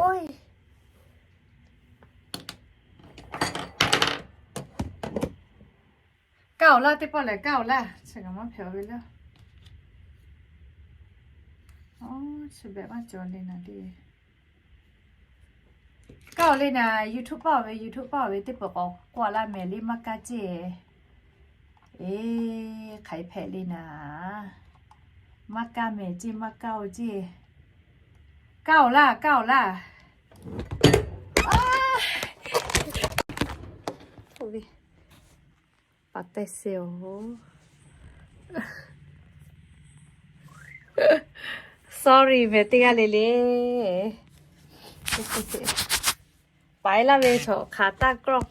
Oˇ, kaˇ awˬ laˇ teˇ pawˆ lehˬ, kaˇ awˬ laˇ chi kaꞈ maˇ hpehꞈ ve laˇ. Chi beh maˇ cawˬ le naˍ le. Kaˇ awˬ le naˍ, YouTube paˇ ve, YouTube paˇ ve teˇ pawˆ k'awꞈ k'oˆ laˇ mehˍ le, maˇ kaˇ ceˇ. Eˬ, hk'aˬ hpehꞈ le naˍ. Maˇ kaˇ mehˍ ceˇ, maˇ kaˇ oˬ ceˇ. Kaˇ awˬ laˇ, kaˇ awˬ laˇ. Paˍ teh se oˬ. Sorry mehˍ teˇ g'aˇ le le. Paiˉ laˇ ve chaw hk'aˬ taˇ kawˆ.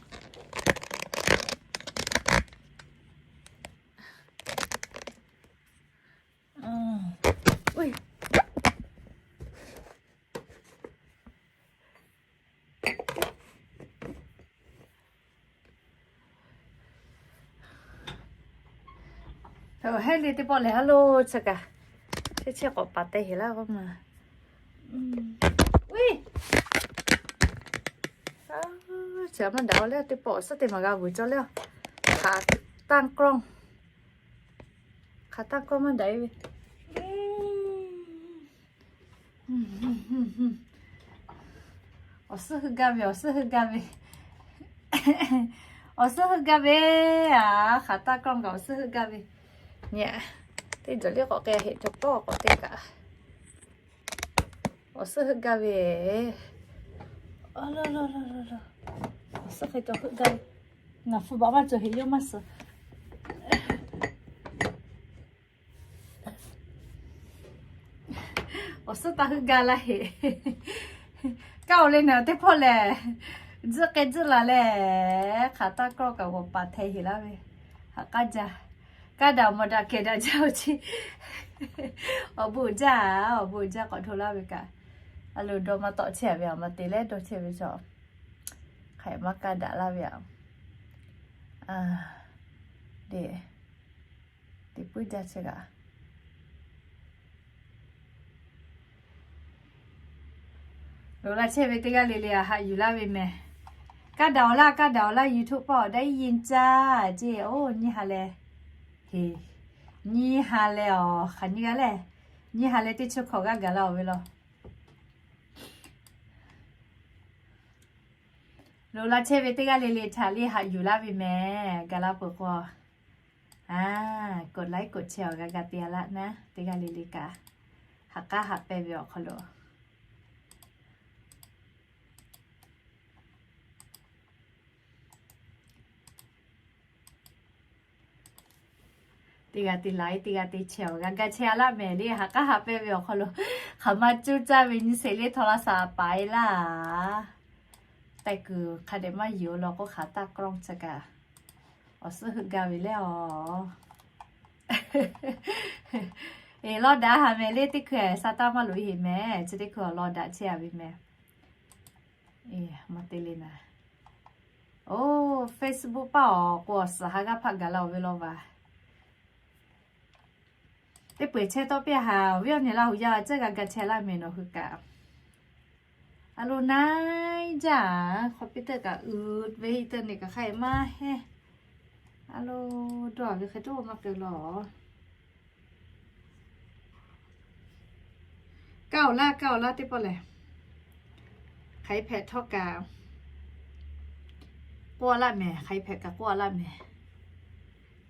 Hehˉ le teˇ pawˆ lehˬ, ha lo chi kaꞈ, chehˇ chehˇ k'awꞈ paˍ teh heˍ laˇ k'oˆ ma. Chi maˇ daꞈ le teˇ pawˆ, awˬ suhˉ teˇ maˬ g'a vuiˬ cawˇ le. Hk'aˬ taˇ kawˆ, hk'aˬ taˇ kawˆ maˇ daꞈ ve. Awˬ suhˉ heuˆ gaˇ ve, awˬ suhˉ heuˆ gaˇ ve, awˬ suhˉ heuˆ gaˇ ve, a, hk'aˬ taˇ kawˆ kaꞈ awˬ suhˉ heuˆ gaˇ ve. Nyi, teˇ jawˬ liˇ k'awꞈ k'ai heˆ, cawˬ pawˆ k'awꞈ teˇ kaꞈ. Awˬ suhˉ heuˆ gaˇ ve. Awˬ suhˉ hk'e cawˬ heuˆ gaˇ ve. Ngaˬ hpu baꞈ maˇ cawˬ heˆ, yawˇ maˇ suhˍ. Awˬ suhˉ taˇ heuˆ gaˇ laˇ heˆ. Kaˇ awˬ le naˍ teˇ pawˆ lehˬ, tzuhˆ k'ai tzuhˆ la leh, hk'aˬ taˇ kawˆ kaꞈ g'awˬ paˍ hteh heˍ laˇ ve. Haꞈ k'aˉ jaˇ. Kaˇ daꞈ mawˬ daꞈ kehˬ daꞈ jaˇ oˬ chi. Awˬ bon jaˇ, awˬ bon jaˇ k'awꞈ hto laˇ ve kaꞈ. A lo dawˇ maˇ tawˆ chehˇ ve, a ma te leh dawˇ chehˇ ve chaw. Hk'aˬ maˇ kaˇ daꞈ laˇ ve a. Teꞈ puiˉ jaˇ chehˇ kaꞈ. Loꞈ la chehˇ ve teˇ g'aˇ le le a haꞈ yuˬ laˇ ve mehˍ. Kaˇ daꞈ awˬ laˇ, kaˇ daꞈ awˬ laˇ, YouTube paˇ awˬ daꞈ iˉ yin caˇ ceˇ. Oˇ, nyiˇ ha leh, heˍ, nyiˇ ha leh awˬ hk'aˬ nyiˇ g'aˇ lehˬ, nyiˇ ha leh teˇ chi hkawꞈ g'aˇ gaˬ la awˬ ve law. Loꞈ la chehˇ ve teˇ g'aˇ le le htaꞈ le haꞈ yuˬ laˇ ve mehˍ. Gaˬ la peuˬ k'o, a, กดไลค์ กดแชร์ awˬ g'a ga te a laˇ naˉ, teˇ g'aˇ le le kaꞈ haꞈ k'aˉ haꞈ pehnˇ ve awˬ hk'aw lo. Teˇ g'aˇ te ไลค์ teˇ g'aˇ te แชร์ awˬ g'a ga chehˇ a laˇ mehˍ le. Haꞈ k'aˉ haꞈ pehnˇ ve awˬ hk'aw lo hk'aˬ ma cuˇ caˇ ve nyi se le โทรศัพท์ paiˍ laˇ. Taiˍ kuiˬ hk'a dehꞈ maˇ yuˬ law k'o, hk'aˬ taˇ kawˆ chi kaꞈ, awˬ suhˉ heuˆ gaˇ ve leh awˬ. Eˬ, lawˇ daꞈ haˍ mehˍ le. Teˇ hkui sa taˇ maˇ loꞈ e heˍ mehˍ. Chi teˇ hkui awˬ lawn daꞈ chehˇ a ve mehˍ. Eˬ, ma te le naˍ. Oˇ, Facebook paˇ awˬ k'o awˬ suhˍ ha g'aˇ hpaˆ gaˬ la awˬ ve law vaˬ. Teˇ peu eˬ chehˇ tawˆ piˇ haˍ, awˬ viˉ awˬ nyi Laˇ huˍ yaˇ a cehˇ g'a ga chehˇ laˇ mehˍ nawˬ hui kaꞈ. A lo na jaˇ, computer kaꞈ uiˍ ve, internet kaꞈ hk'a e maˇ heˆ. A lo, dawˇ ve hk'e toˇ maˇ keu law. Kaˇ awˬ laˇ, kaˇ awˬ laˇ teˇ pawˆ lehˬ, hk'aˬ hk'e hpehꞈ htawˇ kaꞈ k'oˆ a laˇ mehˍ, hk'aˬ hk'e hpehꞈ kaꞈ k'oˆ a laˇ mehˍ.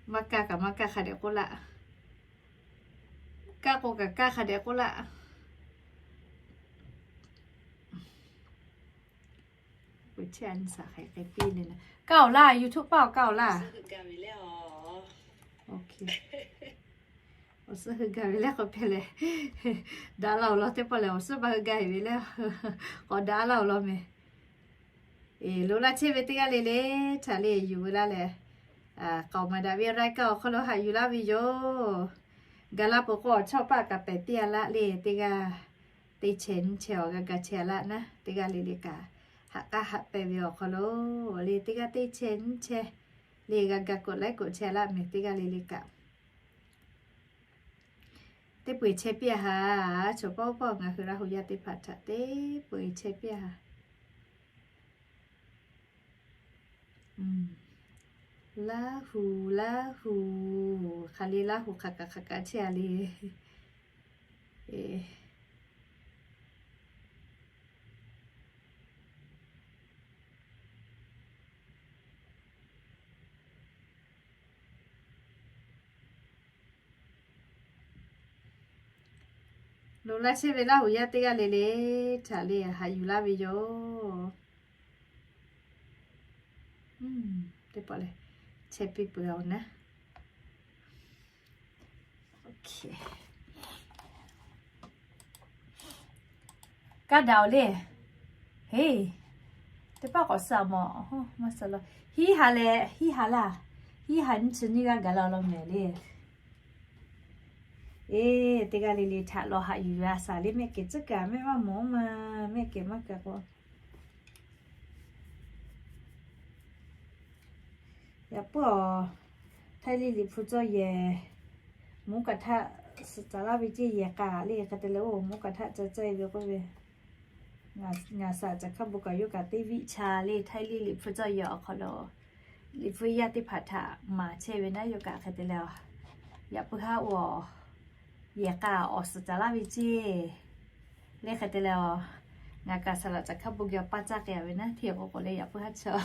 Maˇ kaˇ kaꞈ maˇ kaˇ, hk'a dehꞈ k'oˆ laˇ. Kaˇ k'o kaꞈ kaˇ, hk'a dehꞈ k'oˆ laˇ. Kaˇ awˬ laˇ, YouTube paˇ awˬ kaˇ awˬ laˇ. Awˬ suhˉ heuˆ gaˇ ve leh k'awꞈ hpehꞈ leh, daꞈ la awˬ lawn teˇ pawˆ lehˬ, awˬ suhˉ maˇ heuˆ gaˇ heˍ ve leh, k'awꞈ daꞈ laˇ awˬ lawn mehˍ. Eˬ, loꞈ la chehˇ ve teˇ g'aˇ le le htaꞈ le yuˬ ve laˇ leh, k'aoˍ maˍ daꞈ ve รายการ awˬ hk'aw lo haꞈ yuˬ laˇ ve yoˬ. Gaˬ la peuˬ k'o, awˬ chawˇ paˆ kaꞈ pehˬ piˇ a laˇ le. Teˇ g'aˇ teˇ chehˇ nyiˇ chehˇ awˬ g'a ga chehˇ a laˇ naˉ, teˇ g'aˇ le le kaꞈ haꞈ k'aˉ haꞈ pehnˇ ve awˬ hk'aw lo le, teˇ g'aˇ teˇ chehˇ nyiˇ chehˇ le g'a ga กดไลค์ กดแชร์ a laˇ mehˍ, teˇ g'aˇ le le kaꞈ. Teˇ peu-eˬ chehˇ piˇ-a haꞈ, chaw pawˆ pawˆ ngaˬ hui Laˇ huˍ yaˇ teˇ hpaˍ htaꞈ teˇ peu-eˬ chehˇ piˇ-a haꞈ. Laˇ huˍ, Laˇ huˍ, hk'aˬ le Laˇ huˍ hk'aˬ kaꞈ hk'aˬ kaꞈ chehˇ-a le. Loꞈ laˇ chehˇ ve Laˇ huˍ yaˇ teˇ g'aˇ le le htaꞈ le haꞈ yuˬ laˇ ve yoˬ. Teˇ pawˆ lehˬ, chehˇ piˇ peuˬ-oˬ naˉ. Kaˇ daꞈ-oˬ le. Heˇ, teˇ pawˆ k'awꞈ suh-a mawˬ. Hiˉ ha leh, hiˉ ha laˇ. Hiˉ ha nyiˇ chi nyiˇ g'aˇ gaˬ la law mehˍ le. Eˬ, teˇ g'aˇ le le htaꞈ lawˬ haꞈ yuˬ ve a shaˍ le. Mehˆ kehˬ tcuhˉ kaꞈ mehˆ maˇ mawˬ-oˬ ma. Mehˆ kehˬ maˇ kaꞈ k'o, yaꞈ puiˉ-aˬ, Htaiˇ liˇ liꞈ hpu cawˇ yehˬ, mvuhˇ kaꞈ htaˆ suhˍ caˍ laˇ ve ceˇ yehˬ k'a le hk'e te leh, oˇ mvuhˇ kaꞈ htaˆ ca caˇ ve k'oˆ ve, ngaˬ shaꞈ caˬ hkaˇ bon kaꞈ yawˇ kaꞈ teˇ viˆ cha le. Htaiˇ liˇ liꞈ hpu cawˇ yehˬ awˬ hk'aw lo liꞈ hpu yaˇ teˇ hpaˍ htaꞈ maˍ chehˇ ve naˉ, yawˇ kaꞈ hk'e te leh, yaꞈ puiˉ haˉ oˇ yehˬ k'a awˬ suhˍ caˍ laˇ ve ceˇ le hk'e te leh, ngaˬ kaꞈ saˍ laꞈ caˬ hkaˇ bon geh awˬ paˇ caˇ k'ai-a ve naˉ. Hteˇ k'o k'o le, yaꞈ puiˉ haˉ chaw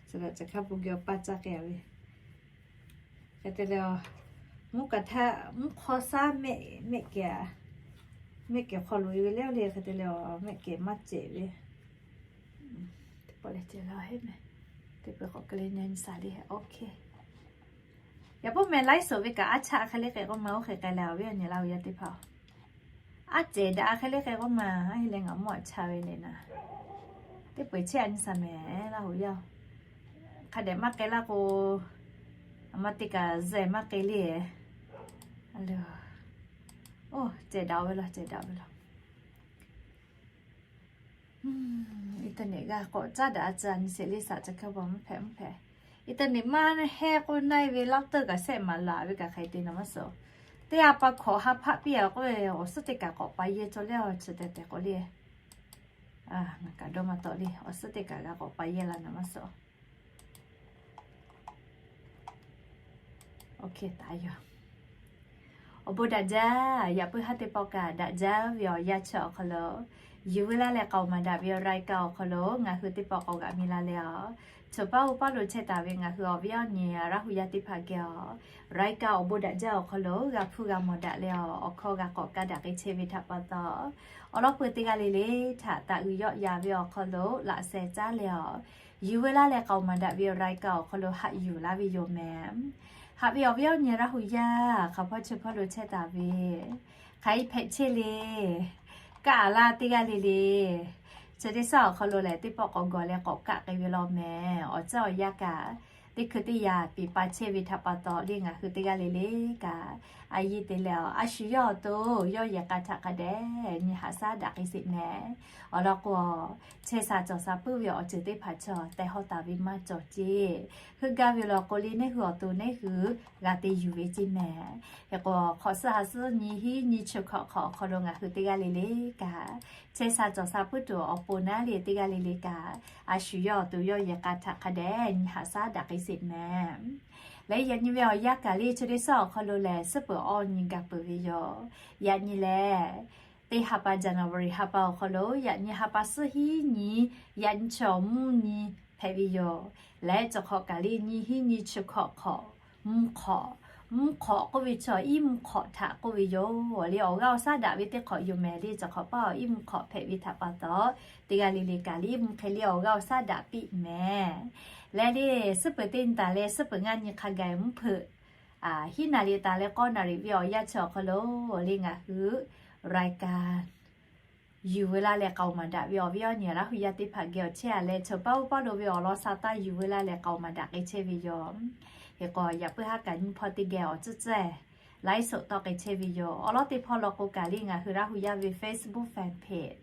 saˍ laꞈ caˬ hkaˇ bon geh awˬ paˇ caˇ k'ai-a ve hk'e te leh, mvuhˇ kaꞈ htaˆ mvuhˇ hk'aw shaˉ mehˆ, mehˆ kehˬ, mehˆ kehˬ hk'aw loꞈ-e ve le le hk'e te leh, mehˆ kehˬ maˇ cehˬ ve. Teˇ pawˆ lehˬ ceh la heˆ mehˍ. Teˇ pawˆ k'awꞈ k'ai le nyi shaˍ le. Yaꞈ puiˉ mehˍ laiˉ suhˍ ve kaꞈ aˉ chaˆ hk'e le k'ai k'oˆ ma, oˇ hk'e k'ai leh awˬ viˉ awˬ nyi Laˇ huˍ yaˇ teˇ hpaˍ-oˬ, aˉ cehˬ daꞈ hk'e le k'ai k'oˆ ma, aˉ heˆ leh ngaˬ mawˇ aꞈ cha ve le naˉ. Teˇ peu-eˬ chehˇ-a nyi shaˍ mehˍ Laˇ huˍ yaˇ-oˬ. Hk'a dehꞈ maˇ k'ai laˇ k'o, aˬ ma te kaꞈ zehˬ maˇ k'ai le. Oˇ, cehˬ daꞈ-oˬ ve law, cehˬ daꞈ-oˬ ve law. Internet g'a k'awꞈ caˉ daꞈ-a ca nyi sheˍ le, saˍ ca hkaˇ bon mvuhˇ hpehꞈ mvuhˇ hpehꞈ. Internet maˇ heˆ k'oˆ naˆ-e ve laˇ teuˇ kaꞈ sehˆ maˍ laˬ ve kaꞈ hk'e te naˍ maˇ suh. Teˇ a pa hkawꞈ ha hpaˆ piˇ-a k'oˆ ve, awˬ suhˉ teˇ kaꞈ k'awꞈ pa yehˇ cawˇ le, awˬ chi tehˬ tehˬ k'o le. Ngaˬ kaꞈ dawˇ maˇ tawˆ le, awˬ suhˉ teˇ kaꞈ g'a k'awꞈ pa yehˇ la naˍ maˇ suh. Awˬ bon daꞈ jaˇ, yaꞈ puiˉ haˉ teˇ pawˆ kaꞈ daꞈ jaˇ ve awˬ yanˇ chi awˬ hk'aw lo, yuˬ veu laˇ leh k'aoˍ maˍ daꞈ ve awˬ รายการ awˬ hk'aw lo ngaˬ hui teˇ pawˆ k'awꞈ g'aꞈ mi la leh a, chaw paˉ uˉ paˉ lo chehˇ taˍ ve ngaˬ hui awˬ viˉ awˬ nyi Laˇ huˍ yaˇ teˇ hpaˍ geh a, รายการ awˬ bon daꞈ jaˇ awˬ hk'aw lo g'a hpuˇ g'a mawˬ daꞈ leh a, awˬ hkawˇ g'a k'awꞈ kaˇ daꞈ k'ai chehˇ ve htaꞈ pa taw, awˬ lawn peu teˇ g'aˇ le le htaꞈ taˍ uiˍ yawˆ yan ve awˬ hk'aw lo laꞈ sheh caˉ leh a, yuˬ veu laˇ leh k'aoˍ maˍ daꞈ ve awˬ รายการ awˬ hk'aw lo haꞈ yuˬ laˇ ve yoˬ mehˍ. Haꞈ ve awˬ viˉ awˬ nyi Laˇ huˍ yaˇ hk'aˬ hpawˇ chi hpawˇ lo chehˇ taˍ ve, hk'aˬ hk'e hpehꞈ chehˇ le. Kaˆ a laˇ teˇ g'aˇ le le, chi teˇ shaˉ awˬ hk'aw lo lehˬ teˇ pawˆ k'awꞈ gawˬ leh k'awꞈ kaˆ k'ai ve law mehˍ. Awˬ ceuˬ awˬ yanˇ kaꞈ teˇ hkui teˇ yanˇ piˍ pa chehˇ ve htaꞈ pa taw le ngaˬ hui teˇ g'aˇ le le kaꞈ, a yehˬ te leh a shu yawˇ awˬ to yawˇ yehˬ k'a htaꞈ hk'a dehꞈ nyi haꞈ shaˉ daꞈ k'ai sheˍ mehˍ. Awˬ lawn k'o, chehˇ sha cawˬ sha puiˉ ve awˬ ceuˬ teˇ hpaˍ chaw tehˬ hawˇ taˍ ve maˇ cawˬ ceˇ. Heuˆ gaˇ ve law k'o le, neˇ hui awˬ to neˇ hui g'a te yuˬ ve ceˇ mehˍ. Hk'e k'o, hk'awꞈ suhˉ ha suhˉ nyi hiˉ nyi chi hkawꞈ hk'awꞈ awˬ hk'aw lo ngaˬ hui teˇ g'aˇ le le kaꞈ, chehˇ sha cawˬ sha puiˉ tuˬ awˬ pon naˉ le teˇ g'aˇ le le kaꞈ, a shu yawˇ awˬ to yawˇ yehˬ k'a htaꞈ hk'a dehꞈ nyi haꞈ shaˉ daꞈ k'ai sheˍ mehˍ. Leh yaꞈ nyi ve awˬ yanˇ kaꞈ le chi teˇ shaˉ awˬ hk'aw lo lehˬ suhˉ peuˬ awˬ nyi gaˬ peuˬ ve yoˬ. Yaꞈ nyi lehˬ, teˇ ha pa January ha pa awˬ hk'aw lo yaꞈ nyi ha pa suhˉ hiˉ nyi, yaꞈ nyi chi awˬ mvuhˇ nyi hpehꞈ ve yoˬ. Leh chi hk'awꞈ kaꞈ le nyi hiˉ nyi chi hkawꞈ hk'awꞈ, mvuhˇ hk'awꞈ, mvuhˇ hk'awꞈ k'oˆ ve chi iˉ mvuhˇ hk'awꞈ htaꞈ k'oˆ ve yoˬ. Le awˬ g'aˇ awˬ shaˉ daꞈ ve teˇ hk'awꞈ yoˬ mehˍ le. Chi hk'awꞈ paˇ awˬ iˉ mvuhˇ hk'awꞈ hpehꞈ ve htaꞈ pa taw, teˇ g'aˇ le le kaꞈ le mvuhˇ hk'e le awˬ g'aˇ awˬ shaˉ daꞈ piˇ mehˍ. Leh le suhˉ peuˬ teˇ nyi taˍ leh suhˉ peuˬ ngaˇ nyi hk'a gaˬ mvuhˇ hpeuꞈ hiˉ naˍ riˍ taˍ leh k'awˇ naˍ riˍ ve awˬ yanˇ chi awˬ hk'aw lo le ngaˬ hui รายการ yuˬ veu laˇ leh k'aoˍ maˍ daꞈ ve awˬ viˉ awˬ nyi Laˇ huˍ yaˇ teˇ hpaˍ geh awˬ chehˇ a leh, chaw paˇ uˉ paˇ lo ve awˬ lawn sha taˇ yuˬ veu laˇ leh k'aoˍ maˍ daꞈ k'ai chehˇ ve yoˬ. Hk'e k'o, yaꞈ puiˉ haˉ kaꞈ nyiˇ hpawˇ teˇ geh awˬ tcuhˉ tcuhˉ ไลฟ์สด tawˆ k'ai chehˇ ve yoˬ. Awˬ lawn teˇ hpawˇ law k'o kaꞈ le ngaˬ hui Laˇ huˍ yaˇ ve Facebook fanpage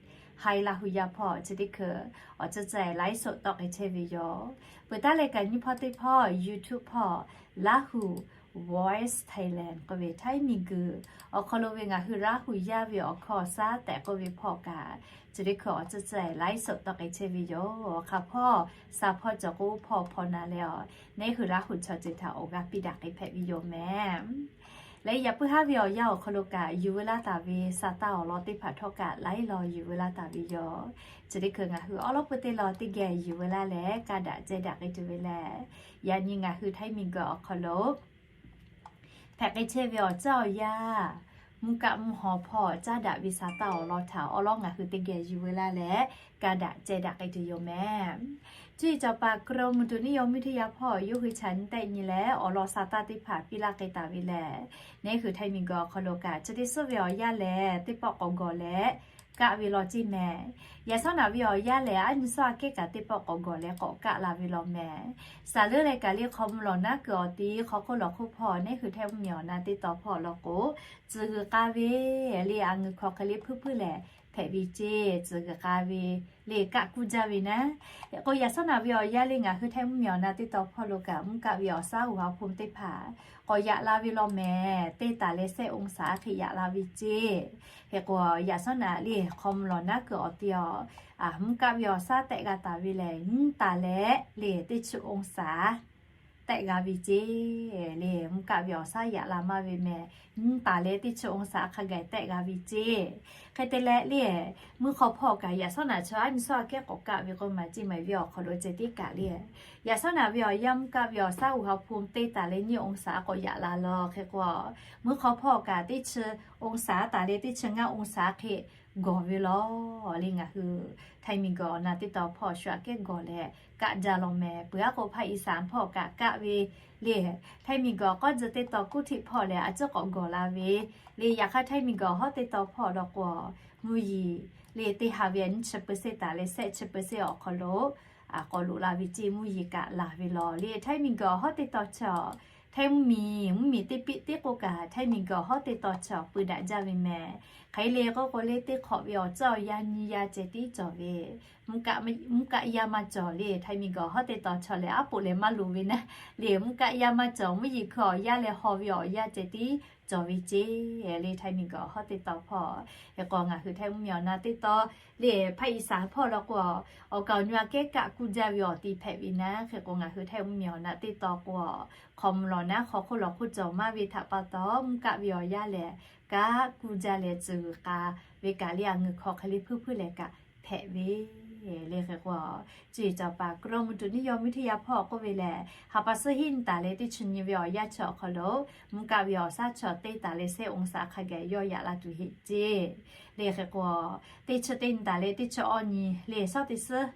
Haiˬ Laˇ huˍ yaˇ hpawˇ chi teˇ hkui awˬ tcuhˉ tcuhˉ ไลฟ์สด tawˆ k'ai chehˇ ve yoˬ. Peuˬ taˉ leh kaꞈ nyiˇ hpawˇ teˇ hpawˇ YouTube hpawˇ Laˇ huˍ Voice Thailand k'oˆ ve Htaiˇ miˬguiˬ awˬ hk'aw lo ve ngaˬ hui Laˇ huˍ yaˇ ve awˬ hkawˇ awˬ shaˉ tehꞈ k'oˆ ve hpawˇ kaꞈ, chi teˇ hkui awˬ tcuhˇ tcuhˇ laiˉ suhˍ tawˆ k'ai chehˇ ve yoˬ. Awˬ hk'aˬ hpawˇ, sha hpawˇ cawˬ k'o hpawˇ hpawˇ na leh a, neˇ hui Laˇ huˍ chaw ceuˬ htaꞈ awˬ g'aˇ piˇ daꞈ k'ai hpehꞈ ve yoˬ mehˍ. Leh yaꞈ puiˉ haˉ ve awˬ yanˇ awˬ hk'aw lo kaꞈ yuˬ veu laˇ taˍ ve sa taˇ awˬ lawn teˇ hpaˍ htawˇ kaꞈ laiˉ law yuˬ veu laˇ taˍ ve yoˬ. Chi teˇ hkui ngaˬ hui awˉ lawˉ pui teˇ law teˇ geh yuˬ veu laˇ leh kaˇ daꞈ ceh daꞈ k'ai tuˬ ve lehˬ, yaꞈ nyi ngaˬ hui Htaiˇ miˬguiˬ awˬ hk'aw lo hpehꞈ k'ai chehˇ ve awˬ caˇ awˬ yanˇ, mvuhˇ kaˆ mvuhˇ haw hpawˇ caˉ daꞈ ve sa taˇ awˬ lawn htaꞈ awˉ lawˉ ngaˬ hui teˇ geh yuˬ veu laˇ leh, kaˇ daꞈ ceh daꞈ k'ai tuˬ yoˬ mehˍ. Cuˇ yiˍ cawˬ paˍ กรมอุตุนิยมวิทยา hpawˇ yawˇ hui chaꞈ nyi tehˆ nyi leh awˬ lawn sa taˇ teˇ hpaˍ piˇ laˇ k'ai taˍ ve lehˬ, neˇ hui Htaiˇ miˬguiˬ awˬ hk'aw lo kaꞈ chi teˇ suhˉ ve awˬ yanˇ lehˬ teˇ pawˆ k'awꞈ gawˬ leh kaˆ ve law ceˇ mehˍ. Yaꞈ shawˉ naꞈ ve awˬ yanˇ lehˬ, aˉ nyi suhˉ aꞈ kehˉ kaꞈ teˇ pawˆ k'awꞈ gawˬ leh k'awꞈ kaˆ la ve law mehˍ. Saˍ leuˉ leh kaꞈ le hk'aw mvuh lawˬ naˉ kuiˬ awˬ ti hk'aw hk'oˆ lawˬ hk'oˆ hpawˇ neˇ hui Htaiˇ mvuhˇmiˬ awˬ na teˇ taw hpawˇ law k'o, tcuh g'uiˬ k'a ve le a ngeuˬ hk'aw hk'e le hpuiˇ hpuiˇ lehˬ hpehꞈ ve ceˇ. Tcuh g'uiˬ k'a ve le kaˆ kuˇ jaˇ ve naˉ. Hk'e k'o, yaꞈ shawˉ naꞈ ve awˬ yanˇ le ngaˬ hui Htaiˇ mvuhˇmiˬ awˬ na teˇ taw hpawˇ lo kaꞈ mvuhˇ kaˆ ve awˬ shaˉ uˬ ha hpu teˇ hpaˍ k'awꞈ yaꞈ la ve law mehˍ. Teˇ taˍ leh sehˆ องศา hk'e yaꞈ la ve ceˇ. Hk'e k'o, yaꞈ shawˉ naꞈ le hk'aw mvuh lawˬ naˉ kuiˬ awˬ ti a, mvuhˇ kaˆ ve awˬ shaˉ tehˆ g'a taˍ ve lehˬ, nyiˇ taˍ leh le teˇ chi องศา tehˆ g'a ve ceˇ. Le mvuhˇ kaˆ ve awˬ shaˉ yaꞈ la maˇ ve mehˍ. Nyiˇ taˍ leh teˇ chi องศา hk'a gaˬ tehˆ g'a ve ceˇ. Hk'e te leh le, mvuhˇ hk'aw hpawˇ kaꞈ yaꞈ shawˉ naꞈ chaw aˉ nyi suhˉ aꞈ kehˉ k'awꞈ kaˆ ve k'o maˬ ceˇ maˬ ve awˬ hk'aw lo ceh tiˉ kaꞈ le, yaꞈ shawˉ naꞈ ve awˬ yanˇ mvuhˇ kaˆ ve awˬ shaˉ uˬ ha hpu teˇ taˍ leh nyiˇ องศา k'awꞈ yaꞈ la law. Hk'e k'o, mvuhˇ hk'aw hpawˇ kaꞈ teˇ chi องศา taˍ leh teˇ chi ngaˇ องศา hk'e gawˬ ve law. Le ngaˬ hui Htaiˇ miˬguiˬ awˬ na teˇ taw hpawˇ shu aꞈ kehˉ gawˬ leh kaˆ jaˇ law mehˍ. Peuˬ aˉ k'o ภาคอีสาน hpawˇ kaꞈ kaˆ ve le, Htaiˇ miˬguiˬ k'awˇ tcuh teˇ taw กรุงเทพ hpawˇ lehˬ a ciˉ k'awꞈ gawˬ la ve. Le yaꞈ hk'aˇ Htaiˇ miˬguiˬ hawˉ teˇ taw hpawˇ law k'o, mvuhˇ yeˬ le teˇ ha ve nyiˇ chi เปอร์เซ็นต์ taˍ leh sehˆ chi เปอร์เซ็นต์ awˬ hk'aw lo k'awꞈ loꞈ la ve ceˇ. Mvuhˇ yeˬ kaꞈ laˬ ve law. Le Htaiˇ miˬguiˬ hawˉ teˇ taw chi a, Htaiˇ mvuhˇmiˬ, mvuhˇmiˬ teˇ piˆ teˇ k'oˆ kaꞈ Htaiˇ miˬguiˬ hawˉ teˇ taw chi a peu daꞈ jaˇ ve mehˍ. Hk'e le k'oˆ k'o le teˇ hk'awꞈ ve awˬ caˇ awˬ yanˇ nyiˇ yanˇ ceh tiˉ cawˬ ve, mvuhˇ kaˆ yaˇ maˇ cawˬ. Le Htaiˇ miˬguiˬ hawˉ teˇ taw chi a lehˬ aˉ poꞈ leh maˇ loˍ ve naˉ. Le mvuhˇ kaˆ yaˇ maˇ cawˬ, mvuhˇ yeˬ hkui awˬ yanˇ leh haw ve awˬ yanˇ ceh tiˉ cawˬ ve ceˇ. Le Htaiˇ miˬguiˬ hawˉ teˇ taw hpawˇ, hk'e k'o ngaˬ hui Htaiˇ mvuhˇmiˬ awˬ na teˇ taw le ภาคอีสาน hpawˇ law k'o, awˬ kaˍ awˬ nyi aꞈ kehˉ kaˆ kuˇ jaˇ ve awˬ ti hpehꞈ ve naˉ. Hk'e k'o ngaˬ hui Htaiˇ mvuhˇmiˬ awˬ na teˇ taw k'o, hk'aw mvuh lawˬ naˉ hk'aw hk'oˆ lawˬ hk'oˆ cawˬ maˇ ve htaꞈ pa taw mvuhˇ kaˆ ve awˬ yanˇ lehˬ kaˆ kuˇ jaˇ leh tcuh g'uiˬ k'a ve kaꞈ le a ngeuˬ hk'aw hk'e le hpuiˇ hpuiˇ leh kaꞈ hpehꞈ ve. Le hk'e k'o, cuˇ yiˍ cawˬ paˍ กรมอุตุนิยมวิทยา hpawˇ k'oˆ ve lehˬ, ha pa suhˉ hiˉ nyi taˍ leh teˇ chi nyi ve awˬ yanˇ chi awˬ hk'aw lo mvuhˇ kaˆ ve awˬ shaˉ chi teˇ taˍ leh sehˆ องศา hk'a gaˬ yawˇ yaꞈ la tuˬ heˆ ceˇ. Le hk'e k'o, teˇ chi teˇ nyi taˍ leh teˇ chi awˇ nyi le shawˉ teˇ suhˉ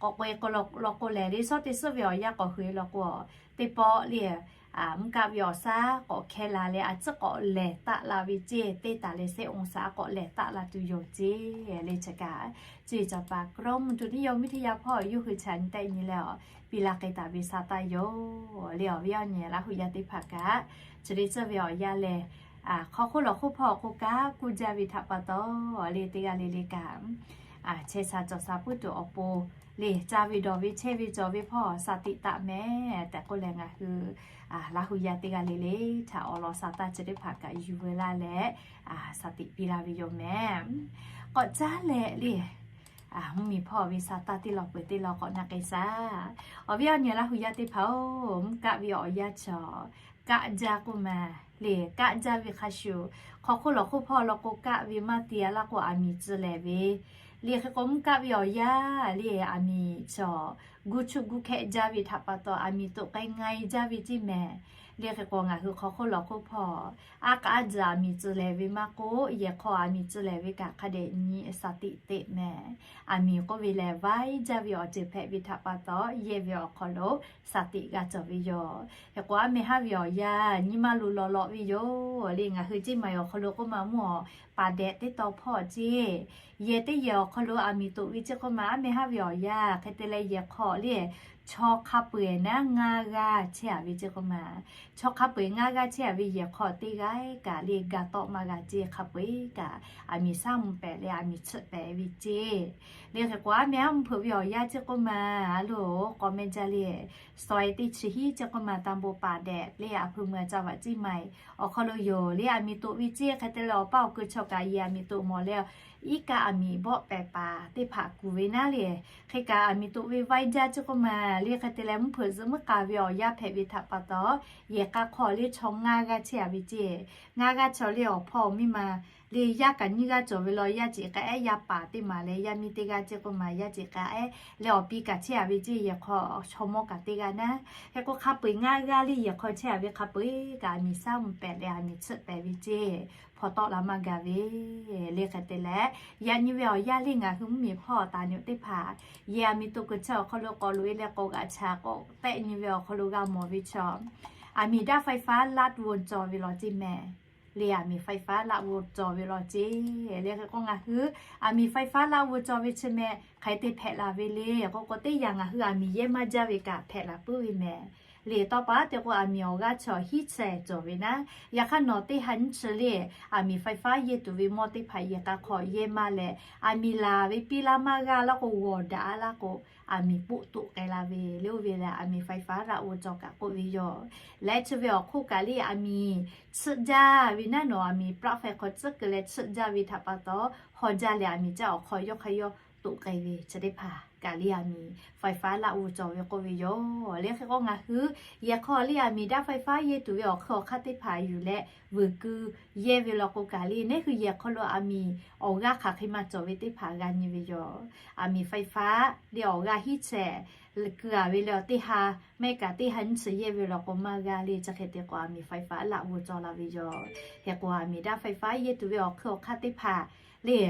k'awꞈ k'oꞈ e k'o law k'o lehˬ, le shawˉ teˇ suhˉ ve awˬ yanˇ k'awꞈ hui e law k'o, teˇ pawˆ le mvuhˇ kaˆ ve awˬ shaˉ k'awꞈ hkehˇ la leh a ciˉ k'awꞈ lehˬ taˆ la ve ceˇ. Teˇ taˍ leh sehˆ องศา k'awꞈ lehˬ taˆ la tuˬ yoˬ ceˇ. Le chi kaꞈ, cuˇ yiˍ cawˬ paˍ กรมอุตุนิยมวิทยา hpawˇ yawˇ hui chaꞈ nyi tehˆ nyi leh a, piˇ la k'ai taˍ ve sa taˇ yoˬ. Le awˬ viˉ awˬ nyi Laˇ huˍ yaˇ teˇ hpaˍ kaꞈ, chi le tcuhˇ ve awˬ yanˇ lehˬ, hk'aw hk'oˆ lawˬ hk'oˆ hpawˇ k'o kaˆ kuˇ jaˇ ve htaꞈ pa taw, le teˇ g'aˇ le le kaꞈ chehˇ sha cawˬ sha puiˉ tuˬ awˬ pon, le ca ve dawˬ ve chehˇ ve cawˬ ve hpawˇ shaˍ tiꞈ taˍ mehˍ tehꞈ k'oˆ leh ngaˬ hui Laˇ huˍ yaˇ teˇ g'aˇ le le htaꞈ awˬ lawn sa taˇ chi teˇ hpaˍ kaꞈ yuˬ veu laˇ leh shaˍ tiꞈ piˇ laˇ ve yoˬ mehˍ. K'awꞈ caˉ leh le mvuhˇmiˬ hpawˇ ve sa taˇ teˇ law peuˬ teˇ law k'awꞈ na k'ai shaˍ. Awˬ viˉ awˬ nyi Laˇ huˍ yaˇ teˇ hpaˍ-oˬ, mvuhˇ kaˆ ve awˬ yanˇ chi kaˆ jaˇ k'oˆ ma. Le kaˆ jaˇ ve hk'a shuˍ, hk'aw hk'oˆ lawˬ hk'oˆ hpawˇ law k'o kaˆ ve maˇ te a laˇ k'o aˬ miˍ tcuh lehˍ ve. Le hk'e k'o mvuhˇ kaˆ ve awˬ yanˇ le aˬ miˍ chi a, gu chuˆ gu hkehˆ jaˇ ve htaꞈ pa taw aˬ miˍ toꞈ k'ai nga e jaˇ ve ceˇ mehˍ. Le hk'e k'o ngaˬ hui hk'aw hk'oˆ lawˬ hk'oˆ hpawˇ aˉ k'a aˉ tzuhˬ aˬ miˍ tcuh lehˍ ve maˇ k'oˆ, yehˬ hk'aw aˬ miˍ tcuh lehˍ ve kaꞈ hk'a dehꞈ nyi shaˍ tiꞈ teꞈ mehˍ. Aˬ miˍ k'oˆ ve lehˬ vaiˉ jaˇ ve awˬ ceuˬ hpehꞈ ve htaꞈ pa taw yehˇ ve awˬ hk'aw lo shaˍ tiꞈ g'a cawˬ ve yoˬ. Hk'e k'o aˉ meh haˉ ve awˬ yanˇ nyi ma luˬ lawˬ lawꞈ ve yoˬ. Le ngaˬ hui ceˇ maˬ awˬ hk'aw lo k'oˆ ma mvuhˇ a, paˍ dehꞈ teˇ taw hpawˇ ceˇ, yehˬ teˇ yehˬ awˬ hk'aw lo aˬ miˍ toꞈ ve ceˇ k'oˆ ma aˉ meh haˉ ve awˬ yanˇ hk'e te leh yehˬ hk'aw le Chaw hk'a peu-eˬ naˉ ngaˇ g'aˇ chehˇ-a ve ceˇ k'oˆ ma. Chaw hk'a peu-eˬ ngaˇ g'aˇ chehˇ-a ve yehˬ hk'aw teˇ g'aˇ kaꞈ le ga tawˆ maˇ g'a ceˇ. Hk'a peu-eˬ kaꞈ aˬ miˍ shaˉ mvuh pehˍ leh aˬ miˍ tsuhˆ pehˍ ve ceˇ. Le hk'e k'o, aˉ meh aˉ mvuhˇ hpeuꞈ ve awˬ yanˇ ceˇ k'oˆ ma, a loˬ k'awꞈ meh jaˇ le. Saweh teˇ chi hiˉ ceˇ k'oˆ ma, ตำบลป่าแดด le, a hpu mui a caˇ vaꞈ ciˇ ma-e awˬ hk'aw lo yoˬ le. Aˬ miˍ toꞈ ve ceˇ. Hk'e te leh awˬ paˇ awˬ ku chaw kaꞈ yehˬ aˬ miˍ toꞈ mawˬ leh, iˉ kaˆ aˬ miˍ bawˆ pehˍ paˍ teˇ hpaˍ kuˬ ve naˉ le. Hk'e kaꞈ aˬ miˍ toꞈ ve vaiˇ jaˇ ceˇ k'oˆ ma le. Hk'e te leh mvuhˇ hpeuꞈ zuhꞈ mvuhˇ k'a ve awˬ yanˇ hpehꞈ ve htaꞈ pa taw, yehˬ k'a hk'aw le chaw ngaˇ g'aˇ chehˇ-a ve ceˇ. Ngaˇ g'aˇ chaw le awˬ hpawˇ miˇ ma le, yaˇ kaꞈ nyiˇ g'aˇ cawˬ ve law, yaˇ ceˬ k'a ehˉ yaˇ paˍ teˇ maˬ leh yaˇ miˇ teˇ g'aˇ ceˇ k'oˆ ma, yaˇ ceˬ k'a ehˉ leh awˬ pi kaꞈ chehˇ-a ve ceˇ. Yehˬ hk'aw chaw mawˇ kaꞈ teˇ g'aˇ naˉ. Hk'e k'o, hk'a peu-eˬ ngaˇ g'aˇ le yehˬ hk'aw chehˇ-a ve hk'a peu-eˬ kaꞈ aˬ miˍ shaˉ mvuh pehˍ leh aˬ miˍ tsuhˆ pehˍ ve ceˇ. Hpaw tawˆ la maˇ gaˬ ve le. Hk'e te leh, yaꞈ nyi ve awˬ yanˇ le ngaˬ hui mvuhˇmiˬ hpawˇ taˍ nyi teˇ hpaˍ yehˬ aˬ miˍ toꞈ kuiˬ chi awˬ hk'aw lo k'awꞈ loꞈ e leh k'awꞈ g'aꞈ chaꞈ k'awꞈ tehˆ nyi ve awˬ hk'aw lo g'a mawˬ ve chaw, aˬ miˍ daˇ ไฟฟ้า ลัดวงจร ve law ceˇ mehˍ. Le aˬ miˍ ไฟฟ้า ลัดวงจร ve law ceˇ. Le hk'e k'o, ngaˬ hui aˬ miˍ ไฟฟ้า ลัดวงจร ve chi mehˍ hk'aˬ hk'e te hpehꞈ la ve le k'o k'o, teˇ yanˇ ngaˬ hui aˬ miˍ yehˇ maˇ jaˇ ve kaꞈ hpehꞈ la puiˉ ve mehˍ. Le tawˇ pa teˇ k'o, aˬ miˍ awˬ g'aˇ chaw hiˉ chehˇ cawˬ ve naˉ. Yaꞈ hk'aˇ nawˬ teˇ ha nyiˇ chi le, aˬ miˍ ไฟฟ้า yehˇ tuˬ ve mawˇ teˇ hpaˍ yehˬ k'a hk'aw yehˇ maˇ leh, aˬ miˍ laˬ ve piˇ laˇ maˇ g'aˇ laˇ k'o, g'awˬ daꞈ-a laˇ k'o, aˬ miˍ poˆ toꞈ k'ai la ve le. Oˇ ve lehˬ, aˬ miˍ ไฟฟ้า ลัดวงจร kaꞈ k'oˆ ve yoˬ. Leh chi ve awˬ hk'oˆ kaꞈ le aˬ miˍ tsuhˆ jaˇ ve naˉ, nawˬ aˬ miˍ ปลั๊กไฟ hk'aw tsuhˆ keu leh tsuhˆ jaˇ ve htaꞈ pa taw, haw jaˇ leh aˬ miˍ caˇ awˬ hk'aw yawˇ hk'aˇ yawˇ toꞈ k'ai ve chi teˇ hpaˍ kaꞈ le aˬ miˍ ไฟฟ้า ลัดวงจร ve k'oˆ ve yoˬ. Le hk'e k'o, ngaˬ hui yehˬ hk'aw le aˬ miˍ daˇ ไฟฟ้า yehˇ tuˬ ve awˬ hk'eun awˬ hk'aˇ teˇ hpaˍ yuˬ leh vuiˬ ku yehˇ ve law k'o kaꞈ le, neˉ hui yehˬ hk'aw lo aˬ miˍ awˬ g'aˇ hk'aˬ hk'e ma cawˬ ve teˇ hpaˍ g'a nyi ve yoˬ. Aˬ miˍ ไฟฟ้า le awˬ g'aˇ hiˉ chehˇ ku-a ve le, teˇ ha maˇ heˆ kaꞈ teˇ ha nyiˇ chi yehˇ ve law k'o maˇ g'a le. Chi hk'e te k'o, aˬ miˍ ไฟฟ้า ลัดวงจร la ve yoˬ. Hk'e k'o, aˬ miˍ daˇ ไฟฟ้า yehˇ tuˬ ve awˬ hk'eun awˬ hk'aˇ teˇ hpaˍ le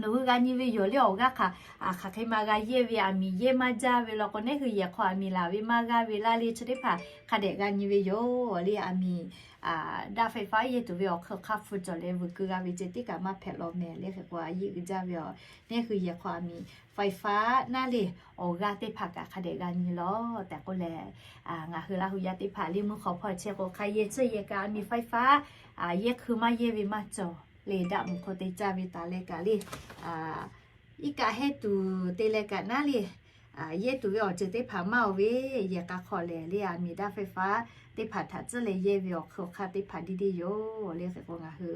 nawˬ hui g'a nyi ve yoˬ le. Awˬ g'aˇ hk'aˬ hk'aˬ hk'e ma g'a yehˇ ve, aˬ miˍ yehˇ maˇ jaˇ ve law k'o, neˉ hui yehˬ hk'aw aˬ miˍ laˬ ve maˇ g'a ve laˇ le. Chi teˇ hpaˍ hk'a dehꞈ g'a nyi ve yoˬ le. Aˬ miˍ daˇ ไฟฟ้า yehˇ tuˬ ve awˬ hk'eun hk'aˇ hpu cawˬ leh vuiˬ ku g'a ve ceh tiˉ kaꞈ maˇ hpehꞈ law mehˍ. Le hk'e k'o, a yiˇ uiˍ jaˇ ve aˬ, neˉ hui yehˬ hk'aw aˬ miˍ ไฟฟ้า naˉ le awˬ g'aˇ teˇ hpaˍ kaꞈ hk'a dehꞈ g'a nyi law tehꞈ k'oˆ leh, ngaˬ hui Laˇ hu yaˇ teˇ hpaˍ le mvuhˇ hk'aw hpawˇ chehˇ k'o, hk'a yehˬ chi yehˬ kaꞈ aˬ miˍ ไฟฟ้า yehˇ hkui maˇ yehˇ ve maˇ cawˬ le. Daꞈ mvuhˬ hk'aw te caˇ ve taˍ leh kaꞈ le, iˉ kaˆ hehˉ tuˬ te leh kaꞈ naˉ le, yehˇ tuˬ ve awˬ ceuˬ teˇ hpaˍ maˇ oˬ ve, yehˬ k'a hk'aw lehˬ le aˬ miˍ daˇ ไฟฟ้า teˇ hpaˍ htaꞈ tcuhˉ leh yehˇ ve awˬ hk'eun awˬ hk'aˇ teˇ hpaˍ deˇ deˇ yoˬ le. Hk'e k'o, ngaˬ hui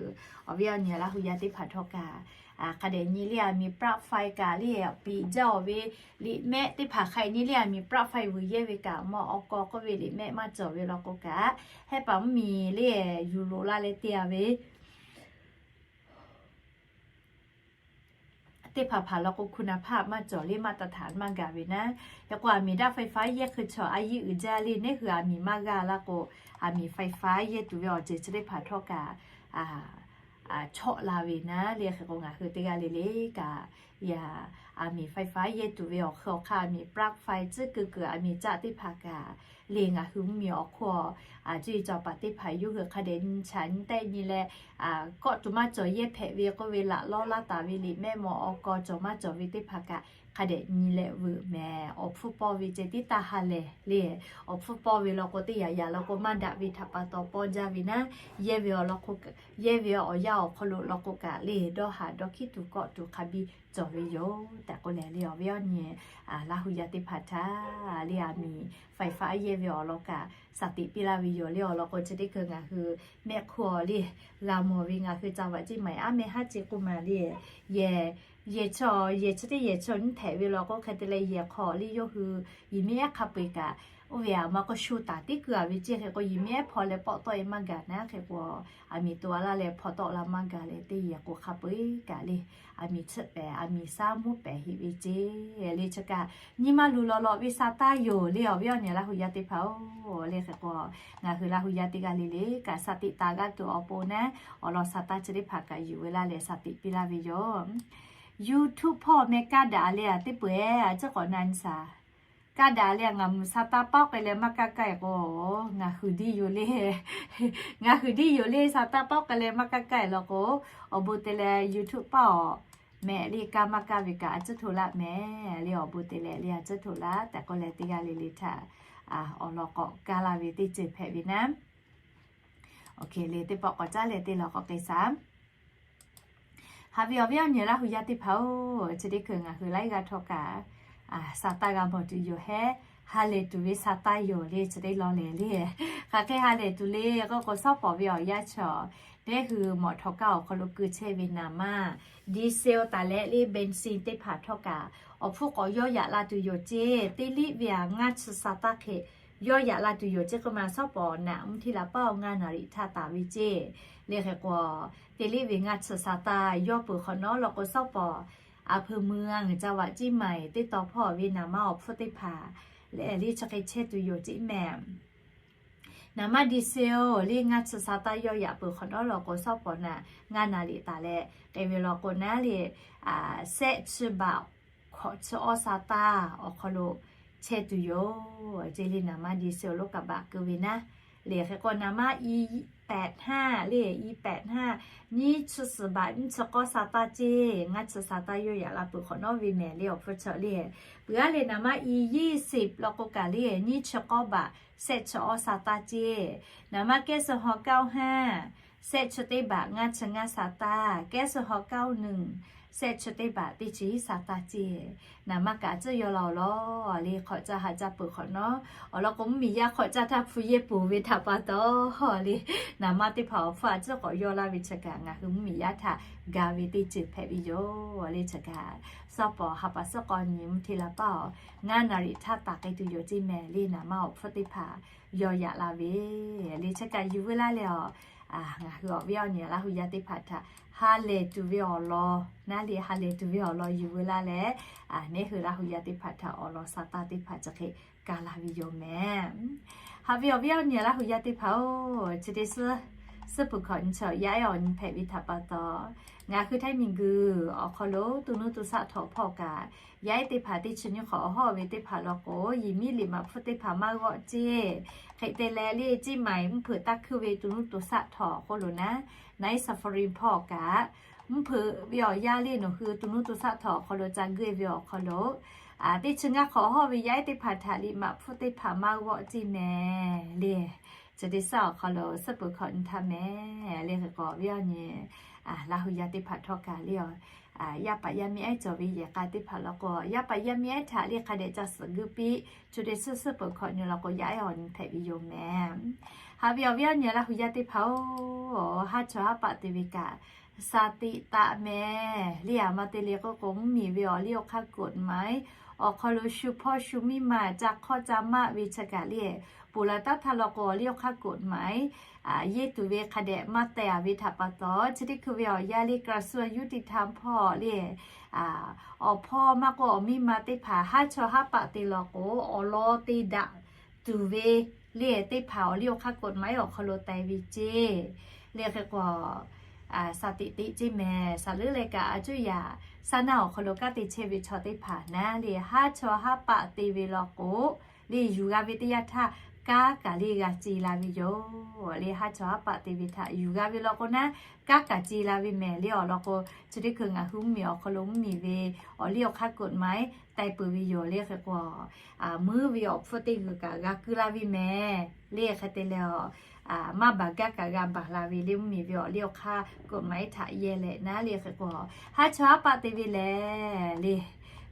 awˬ viˉ awˬ nyi Laˇ hu yaˇ teˇ hpaˍ htawˇ kaꞈ hk'a dehꞈ nyi le, aˬ miˍ ปลั๊กไฟ kaꞈ le piˍ jaˇ oˬ ve, liꞈ mehˆ teˇ hpaˍ hk'a nyi le, aˬ miˍ ปลั๊กไฟ vuiˬ yehˇ ve kaꞈ mawˇ awˬ k'aw k'oˆ ve liꞈ mehˆ maˇ cawˬ ve law k'o kaꞈ, hehˉ paˍ mvuhˇmiˬ le yuˬ loꞈ la leh te-a ve teˇ hpaˍ hpaˍ law k'o, คุณภาพ maˇ cawˬ le, maˇ taˍ htaꞈ maˇ gaˬ ve naˉ. Hk'e k'o, aˬ miˍ daˇ ไฟฟ้า yehˇ hkui chaw a yiˇ uiˍ jaˇ le, neˉ hui aˬ miˍ maˇ g'a laˇ k'o, aˬ miˍ ไฟฟ้า yehˇ tuˬ ve awˬ ceuˬ chi teˇ hpaˍ htawˇ kaꞈ chawˆ la ve naˉ le. Hk'e k'o, ngaˬ hui teˇ g'aˇ le le kaꞈ, aˬ miˍ ไฟฟ้า yehˇ tuˬ ve awˬ hk'eun awˬ hk'aˇ aˬ miˍ ปลั๊กไฟ tcuhˉ keu kuiˬ aˬ miˍ caˆ teˇ hpaˍ kaꞈ le, ngaˬ hui mvuhˇmiˬ awˬ hk'oˆ a cuˇ yiˍ cawˬ paˍ teˇ hpaˍ yawˇ hui hk'a dehꞈ nyi chaꞈ nyi tehˆ nyi leh, kawˆ tuˬ maˇ cawˬ yehˇ hpehꞈ ve k'oˆ ve laꞈ lawˇ laˇ taˍ ve liꞈ mehˆ mawˇ awˬ k'aw cawˬ maˇ cawˬ ve teˇ hpaˍ kaꞈ hk'a dehꞈ nyi leh vuiˬ mehˍ. Awˬ hpfuhˇ pawˇ ve ceh tiˉ taˇ ha lehˬ le. Awˬ hpfuhˇ pawˇ ve law k'o, teˇ yaꞈ yaꞈ law k'o maˇ daꞈ ve htaꞈ pa taw pawˇ jaˇ ve naˉ. Yehˇ ve awˬ lawn k'o, yehˇ ve awˬ yanˇ awˬ hk'aw lo law k'o kaꞈ le, dawˇ haˍ dawˇ hkiˉ tuˬ kawˆ tuˬ hk'a biˇ cawˬ ve yoˬ tehꞈ k'oˆ leh le, awˬ viˉ awˬ nyi Laˇ hu yaˇ teˇ hpaˍ htaꞈ le aˬ miˍ ไฟฟ้า yehˇ ve awˬ lawn kaꞈ สติ piˇ laˇ ve yoˬ le. Awˬ lawn k'o, chi teˇ hkui ngaˬ hui mehˆ hk'oˆ le g'a mawˬ ve ngaˬ hui caˇ vaꞈ ceˇ maˍ aˉ meh haˉ ceˇ k'oˆ maˍ le, yehˬ, yehˬ chaw, yehˬ chi teˇ yehˬ chaw nyiˇ htehꞈ ve law k'o, hk'e te leh yehˬ hk'aw le yawˇ hui yehˬ miˇ ehˉ hk'a peu-eˬ kaꞈ oˇ ve aˬ ma k'o shu taˍ tiˉ keu-a ve ceˇ. Hk'e k'o, yehˬ miˇ ehˉ hpaw leh pawˆ tawˆ-e maˇ gaˬ naˉ. Hk'e k'o, aˬ miˍ to-a laˇ leh hpaw tawˆ la maˇ gaˬ leh teˇ yehˬ k'o hk'a peu-eˬ kaꞈ le, aˬ miˍ tsuhˆ pehˍ, aˬ miˍ shaˉ mvuhˇ pehˍ heꞈ ve ceˇ. Le chi kaꞈ nyi ma luˬ lawˬ lawꞈ ve sa taˇ yoˬ le, awˬ viˉ awˬ nyi Laˇ hu yaˇ teˇ hpaˍ-oˬ. Le hk'e k'o, ngaˬ hui Laˇ hu yaˇ teˇ g'aˇ le le kaꞈ สติ taˍ g'a tuˬ awˬ pon naˉ, awˬ lawn sa taˇ chi teˇ hpaˍ kaꞈ yuˬ ve laˇ leh สติ piˇ laˇ ve yoˬ. YouTube hpawˇ meh kaˇ daꞈ le-a teˇ peu-eˬ a ciˉ k'awꞈ na nyi shaˍ. Kaˇ daꞈ le-a, ngaˬ mvuhˬ sa taˇ pawˆ k'ai leh maˇ kaˇ kaˇ-e k'o, ngaˬ huiˬ diˇ yoˬ le. Ngaˬ huiˬ diˇ yoˬ le, sa taˇ pawˆ k'ai leh maˇ kaˇ kaˇ-e law k'o, awˬ bon te leh YouTube paˇ awˬ mehˍ le, kaˇ maˇ kaˇ ve kaꞈ a tcuhˉ hto laˇ mehˍ le, awˬ bon te leh le a tcuhˉ hto laˇ tehꞈ k'oˆ leh teˇ g'aˇ le le htaꞈ awˬ lawn k'awꞈ kaˇ laˇ ve teˇ ceuˬ hpehꞈ ve naˉ. Oˇ hk'e le teˇ pawˆ k'awꞈ caˉ leh teˇ lawn k'awꞈ k'ai shaˍ. Haꞈ ve awˬ viˉ awˬ nyi Laˇ hu yaˇ teˇ hpaˍ-oˬ, chi teˇ hkui ngaˬ hui laiˉ g'aˇ htawˇ kaꞈ Saˍtanˍ g'a mawˬ tuˬ yoˬ hehˉ, ha lehˬ tuˬ ve Saˍtanˍ yoˬ le chi teˇ lawn lehˬ le. Hk'aˬ hk'e ha lehˬ tuˬ le k'oˆ k'o, shawˉ pawˍ ve awˬ yanˇ chaw, teˇ hui mawꞈ htawꞈ kaˇ awˬ hk'aw lo keu chehˇ ve naˍ manˇ diesel taˍ leh le benzene teˇ hpaˍ htawˇ kaꞈ awˬ hpfuhˇ k'awꞈ yawˇ yaꞈ la tuˬ yoˬ ceˇ. Teˇ liˆ ve aꞈ ngaˇ chi Saˍtanˍ hk'e yawˇ yaꞈ la tuˬ yoˬ ceˇ k'oˆ ma, shawˉ pawˍ naꞈ mvuhˇ htiˇ la paˇ awˬ ngaˇ naˍ riˍ htaˇ taˍ ve ceˇ. Le hk'e k'o, teˇ liˆ ve ngaˇ chi Saˍtanˍ yawˇ peuˬ hk'awꞈ nawˉ law k'o, shawˉ pawˍ a hpui mui a ngaˬ ca vaꞈ ciˉ maiˍ teˇ taw hpawˇ ve naˍ manˇ awˬ hpfuhˇ teˇ hpaˍ le chi hk'e chehˇ tuˬ yoˬ ceˇ mehˍ. Naˍ manˇ diesel le ngaˇ chi Saˍtanˍ yawˇ yaꞈ peuˬ hk'awꞈ nawˉ law k'o, shawˉ pawˍ naꞈ ngaˇ naˍ riˍ taˍ leh k'ai ve law k'o naˉ le, shehˆ chi baꞈ hkawꞈ chi awˇ Saˍtanˍ awˬ hk'aw lo chehˇ tuˬ yoˬ ceˇ le. Naˍ manˇ diesel lonˉ kaꞈ baꞈ keu ve naˉ le. Hk'e k'o naˍ manˇ e pehꞈ hnaˇ le, e pehꞈ hnaˇ nyiˇ chi suhˍ baꞈ nyiˇ chi k'awˇ Saˍtanˍ ceˇ, ngaˇ chi Saˍtanˍ yawˇ yaꞈ la peuˬ hk'awꞈ nawˉ ve mehˍ le awˬ hpfuhˇ chi le. Peuˬ aˉ le naˍ manˇ e yeˇ law k'o kaꞈ le nyiˇ chi k'awˇ baꞈ shehˆ chi awˇ Saˍtanˍ ceˇ. Naˍ manˇ kehˉ suh haw kaˇ oˇ haˇ shehˆ chi teˇ baꞈ ngaˇ chi ngaˇ Saˍtanˍ, kehˉ suh haw kaˇ oˇ nuˬ shehˆ chi teˇ baꞈ teˇ chi hiˉ Saˍtanˍ ceˇ. Naˍ manˇ kaꞈ tcuhˇ yaw la awˬ lawn le hk'awꞈ caˇ ha caˇ peuˬ hk'awꞈ nawˉ awˬ lawn k'o, mvuhˇmiˬ yaˇ hk'awꞈ caˇ htaˇ hpu yehˇ poˬ ve htaꞈ pa taw le, naˍ manˇ teˇ hpaˍ awˬ hpfuhˇ a tcuhˉ k'awꞈ yaw laˇ ve chi kaꞈ ngaˬ hui mvuhˇmiˬ yaˇ htaꞈ ga ve teˇ ceuˬ hpehꞈ ve yoˬ le. Chi kaꞈ shawˉ pawˍ ha pa suhˉ k'awˇ nyi mvuhˇ htiˇ la paˇ awˬ ngaˇ naˍ riˍ htaˇ taˍ k'ai tuˬ yoˬ ceˇ mehˍ le. Naˍ manˇ awˬ hpfuhˇ teˇ hpaˍ yaw yaꞈ la ve le chi kaꞈ yuˬ veu laˇ leh awˬ, ngaˬ hui awˬ viˉ awˬ nyi Laˇ hu yaˇ teˇ hpaˍ htaꞈ ha lehˬ tuˬ ve awˬ lawn naˉ le, ha lehˬ tuˬ ve awˬ lawn yuˬ veu laˇ leh, neˇ hui Laˇ hu yaˇ teˇ hpaˍ htaꞈ awˬ lawn Saˍtanˍ teˇ hpaˍ chi hk'e ka la ve yoˬ mehˍ. Haꞈ ve awˬ viˉ awˬ nyi Laˇ hu yaˇ teˇ hpaˍ-oˬ, chi teˇ suhˉ suhˉ peuˬ hkawꞈ nyi chi yaˇ ehˉ awˬ nyi hpehꞈ ve htaꞈ pa taw, ngaˬ hui htaiˇ miˬguiˬ awˬ hk'aw lo to nuˇ to shaˆ htawꞈ hpawˇ kaꞈ yaˇ ehˉ teˇ hpaˍ teˇ chi nyiˇ hk'awꞈ awˬ hawˉ ve teˇ hpaˍ law k'o, yehˬ miˉ liꞈ maꞈ hpfuhˇ teˇ hpaˍ maˇ g'awˆ ceˇ. Hk'e te leh le ciˇ maiˍ mvuhˇ hpeuꞈ taˇ hkuiˇ ve to nuˇ to shaˆ htawꞈ awˬ hk'oˆ lo naˉ, Night Safari hpawˇ kaꞈ mvuhˇ hpeuꞈ ve awˬ yanˇ le nawˬ hui to nuˇ to shaˆ htawꞈ awˬ hk'aw lo ca geuˆ ve awˬ hk'aw lo, teˇ chi ngaˇ hk'awꞈ hawˉ ve yaˇ ehˉ teˇ hpaˍ htaꞈ liꞈ maꞈ hpfuhˇ teˇ hpaˍ maˇ g'awˆ ceˇ mehˍ le. Chi teˇ suhˉ awˬ hk'aw lo suhˉ peuˬ hkawꞈ nyi htaˇ mehˍ le. Hk'e k'o awˬ viˉ awˬ nyi Laˇ hu yaˇ teˇ hpaˍ htawˇ kaꞈ le, yaˇ paˍ yaˇ miˇ ehˉ cawˬ ve yehˬ k'a teˇ hpaˍ law k'o, yaˇ paˍ yaˇ miˇ ehˉ htaꞈ le hk'a dehꞈ ca suhˍ geuˆ piˇ. Chi teˇ suhˉ suhˉ peuˬ hkawꞈ nyi law k'o yaˇ ehˉ awˬ nyi hpehꞈ ve yoˬ mehˍ. Haꞈ ve awˬ viˉ awˬ nyi Laˇ hu yaˇ teˇ hpaˍ-oˬ, haˉ chawˇ haˉ paˆ te ve kaꞈ shaˍ tiꞈ taˆ mehˍ le. Aˬ ma te le k'oˆ k'o, mvuhˇmiˬ ve awˬ liˇ awˬ hk'aˇ กฎหมาย awˬ hk'aw lo shu hpawˇ shu miˇ ma ca hk'awˇ ca maˆ ve chi kaꞈ le, ponˬ laˬ taˉ htaˇ law k'o awˬ liˇ awˬ hk'aˇ กฎหมาย yeˇ tuˬ ve hk'a dehꞈ maˇ teh a ve htaꞈ pa taw, chi teˇ hkui ve awˬ yaˇ le กระทรวงยุติธรรม hpawˇ le, awˬ hpawˇ maˇ k'oˆ awˬ miˇ ma teˇ hpaˍ haˉ chawˇ haˉ paˆ te law k'o, awˬ lawn te daꞈ tuˬ ve le teˇ hpaˍ awˬ liˇ awˬ hk'aˇ กฎหมาย awˬ hk'aw lo teh ve ceˇ. Le hk'e k'o, shaˍ tiꞈ teꞈ ceˇ mehˍ. Shaˍ leuˉ leh kaꞈ a cuˇ yaꞈ shaˉ naˆ awˬ hk'aw lo kanˉ te chehˇ ve chaw teˇ hpaˍ naˉ le, haˉ chawˇ haˉ paˆ te ve law k'o, le yuˬ g'a ve teˇ yanˇ htaˇ kanˉ kaꞈ le g'a ce la ve yoˬ. Le haˉ chawˇ haˉ paˆ te ve htaꞈ yuˬ g'a ve law k'o naˉ, kanˉ kaꞈ ce la ve mehˍ le. Awˬ lawn k'o, chi teˇ hkui ngaˬ hui mvuhˇmiˬ awˬ hk'aw lo mvuhˇmiˬ ve awˬ liˇ awˬ hk'aˇ กฎหมาย teh peuˬ ve yoˬ. Le hk'e k'o, meuˉ ve awˬ hpfuhˇ teˇ g'uiˬ kaꞈ g'a keu la ve mehˍ. Le hk'e te leh, maˇ baˬ gaˇ kaꞈ g'a baˬ la ve le, mvuhˇmiˬ ve awˬ liˇ awˬ hk'aˇ กฎหมาย htaꞈ yehˇ leh naˉ le hk'e k'o, haˉ chawˇ haˉ paˆ te ve lehˬ le,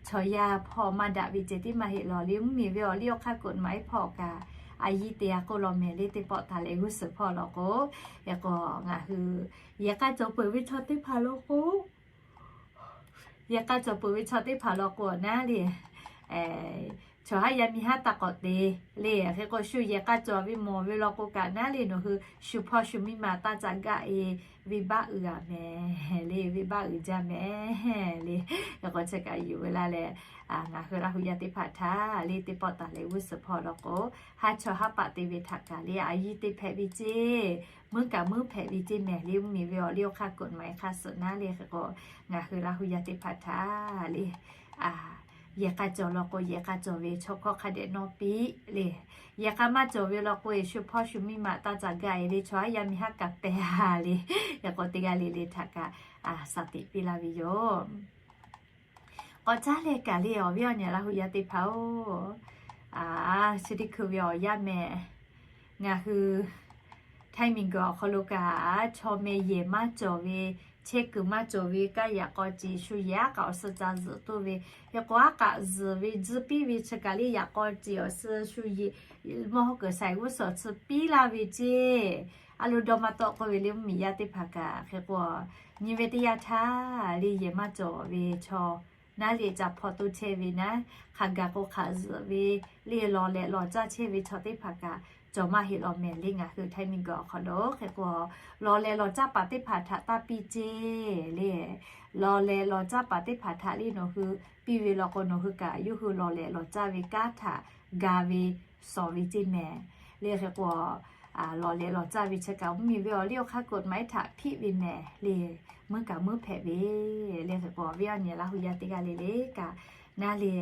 chaw yaˇ hpawˇ maˇ daꞈ ve ceh tiˉ maˇ heˆ law le, mvuhˇmiˬ ve awˬ liˇ awˬ hk'aˇ กฎหมาย hpawˇ kaꞈ a yiˇ te a k'oˆ law mehˍ le. Teˇ pawˆ taˍ leh g'uˇ suhˍ hpawˇ law k'o, yaꞈ k'o ngaˬ hui yehˬ k'a cawˬ peuˬ ve chaw teˇ hpaˍ law k'o, yehˬ k'a cawˬ peuˬ ve chaw teˇ hpaˍ law k'o naˉ le, chaw haˉ yaˇ miˇ haˉ taˇ k'awꞈ te le. Hk'e k'o shu yehˬ k'a cawˬ ve mawˬ ve law k'o kaꞈ naˉ le, nawˬ hui shu hpawˇ shu miˇ ma taˇ ca gaˆ e, venˇbaˆ uiˍ a mehˍ le, venˇbaˆ uiˍ jaˇ mehˍ le. Yaꞈ k'o chi kaꞈ yuˬ ve laˇ leh, ngaˬ hui Laˇ hu yaˇ teˇ hpaˍ htaꞈ le teˇ pawˆ taˍ leh g'uˇ suhˍ hpawˇ law k'o, haˉ chawˇ haˉ paˆ te ve htaꞈ kaꞈ le a yiˇ te hpehꞈ ve ceˇ, meuˉ kaꞈ meuˉ hpehꞈ ve ceˇ mehˍ le. Mvuhˇmiˬ ve awˬ liˇ awˬ hk'aˇ กฎหมาย hk'a suhˍ naˉ le hk'e k'o, ngaˬ hui Laˇ hu yaˇ teˇ hpaˍ htaꞈ le yehˬ k'a cawˬ law k'o, yehˬ k'a cawˬ ve chaw hkawˇ hk'a dehꞈ nawˇ piˇ le. Yehˬ k'a maˇ cawˬ ve law k'o, shu hpawˇ shu miˇ ma taˇ ca gaˆ e le, chaw haˉ yaˇ miˇ haˉ kaꞈ pehˬ a le. Yaꞈ k'o teˇ g'aˇ le le htaꞈ kaꞈ shaˍ tiꞈ piˇ laˇ ve yoˬ. K'awꞈ caˉ leh kaꞈ le awˬ viˉ awˬ nyi Laˇ hu yaˇ teˇ hpaˍ-oˬ, a, chi teˇ hkui ve awˬ yanˇ meh, ngaˬ hui Htaiˇ miˬguiˬ awˬ hk'aw lo kaꞈ chaw meh yehˬ maˇ cawˬ ve, chehˇ kuiˬ maˇ cawˬ ve, kaˇ yaꞈ k'aw ceˬ shu yehˬ aˉ k'aꞈ awˬ suh ca zuhꞈ toˇ ve, hk'e k'o aˉ k'aꞈ zuhˬ ve tzuhˇ piˇ ve chi kaꞈ le yaꞈ k'aw ceˬ awˬ suh shu yehˬ mawˇ hawˉ kuiˬ shaiˍ g'uˇ suhˍ chi piˇ laˇ ve ceˇ. A lo dawˇ maˇ tawˆ k'oˆ ve le mvuhˇmiˬ yaˇ teˇ hpaˍ kaꞈ hk'e k'o, nyi ve teˇ yanˇ htaˇ le yehˬ maˇ cawˬ ve chaw naˉ le ca hpaw toˇ chehˇ ve naˉ, hk'aˬ gaˬ k'o hk'aˬ zuhꞈ ve le lawˬ lehꞈ lawˬ caˇ chehˇ ve chaw teˇ hpaˍ kaꞈ cawˬ maˇ heˆ law meh le ngaˬ hui Htaiˇ miˬguiˬ awˬ hk'aw lo hk'e k'o, lawˬ lehꞈ lawˬ caˇ paˍ teˇ hpaˍ htaꞈ taˇ piˇ ceˇ le. Lawˬ lehꞈ lawˬ caˇ paˍ teˇ hpaˍ htaꞈ le nawˬ hui piˇ ve law k'o nawˬ hui kaꞈ yawˇ hui lawˬ lehꞈ lawˬ caˇ ve kanˉ htaꞈ ga ve shawˍ ve ceˇ meh. Le hk'e k'o, lawˬ lehꞈ lawˬ caˇ ve chi kaꞈ mvuhˇmiˬ ve awˬ liˇ awˬ hk'aˇ กฎหมาย htaꞈ hpiˆ ve meh le, muiˉ kaꞈ muiˉ hpehꞈ ve. Le hk'e k'o awˬ viˉ awˬ nyi Laˇ hu yaˇ teˇ g'aˇ le le kaꞈ naˉ le,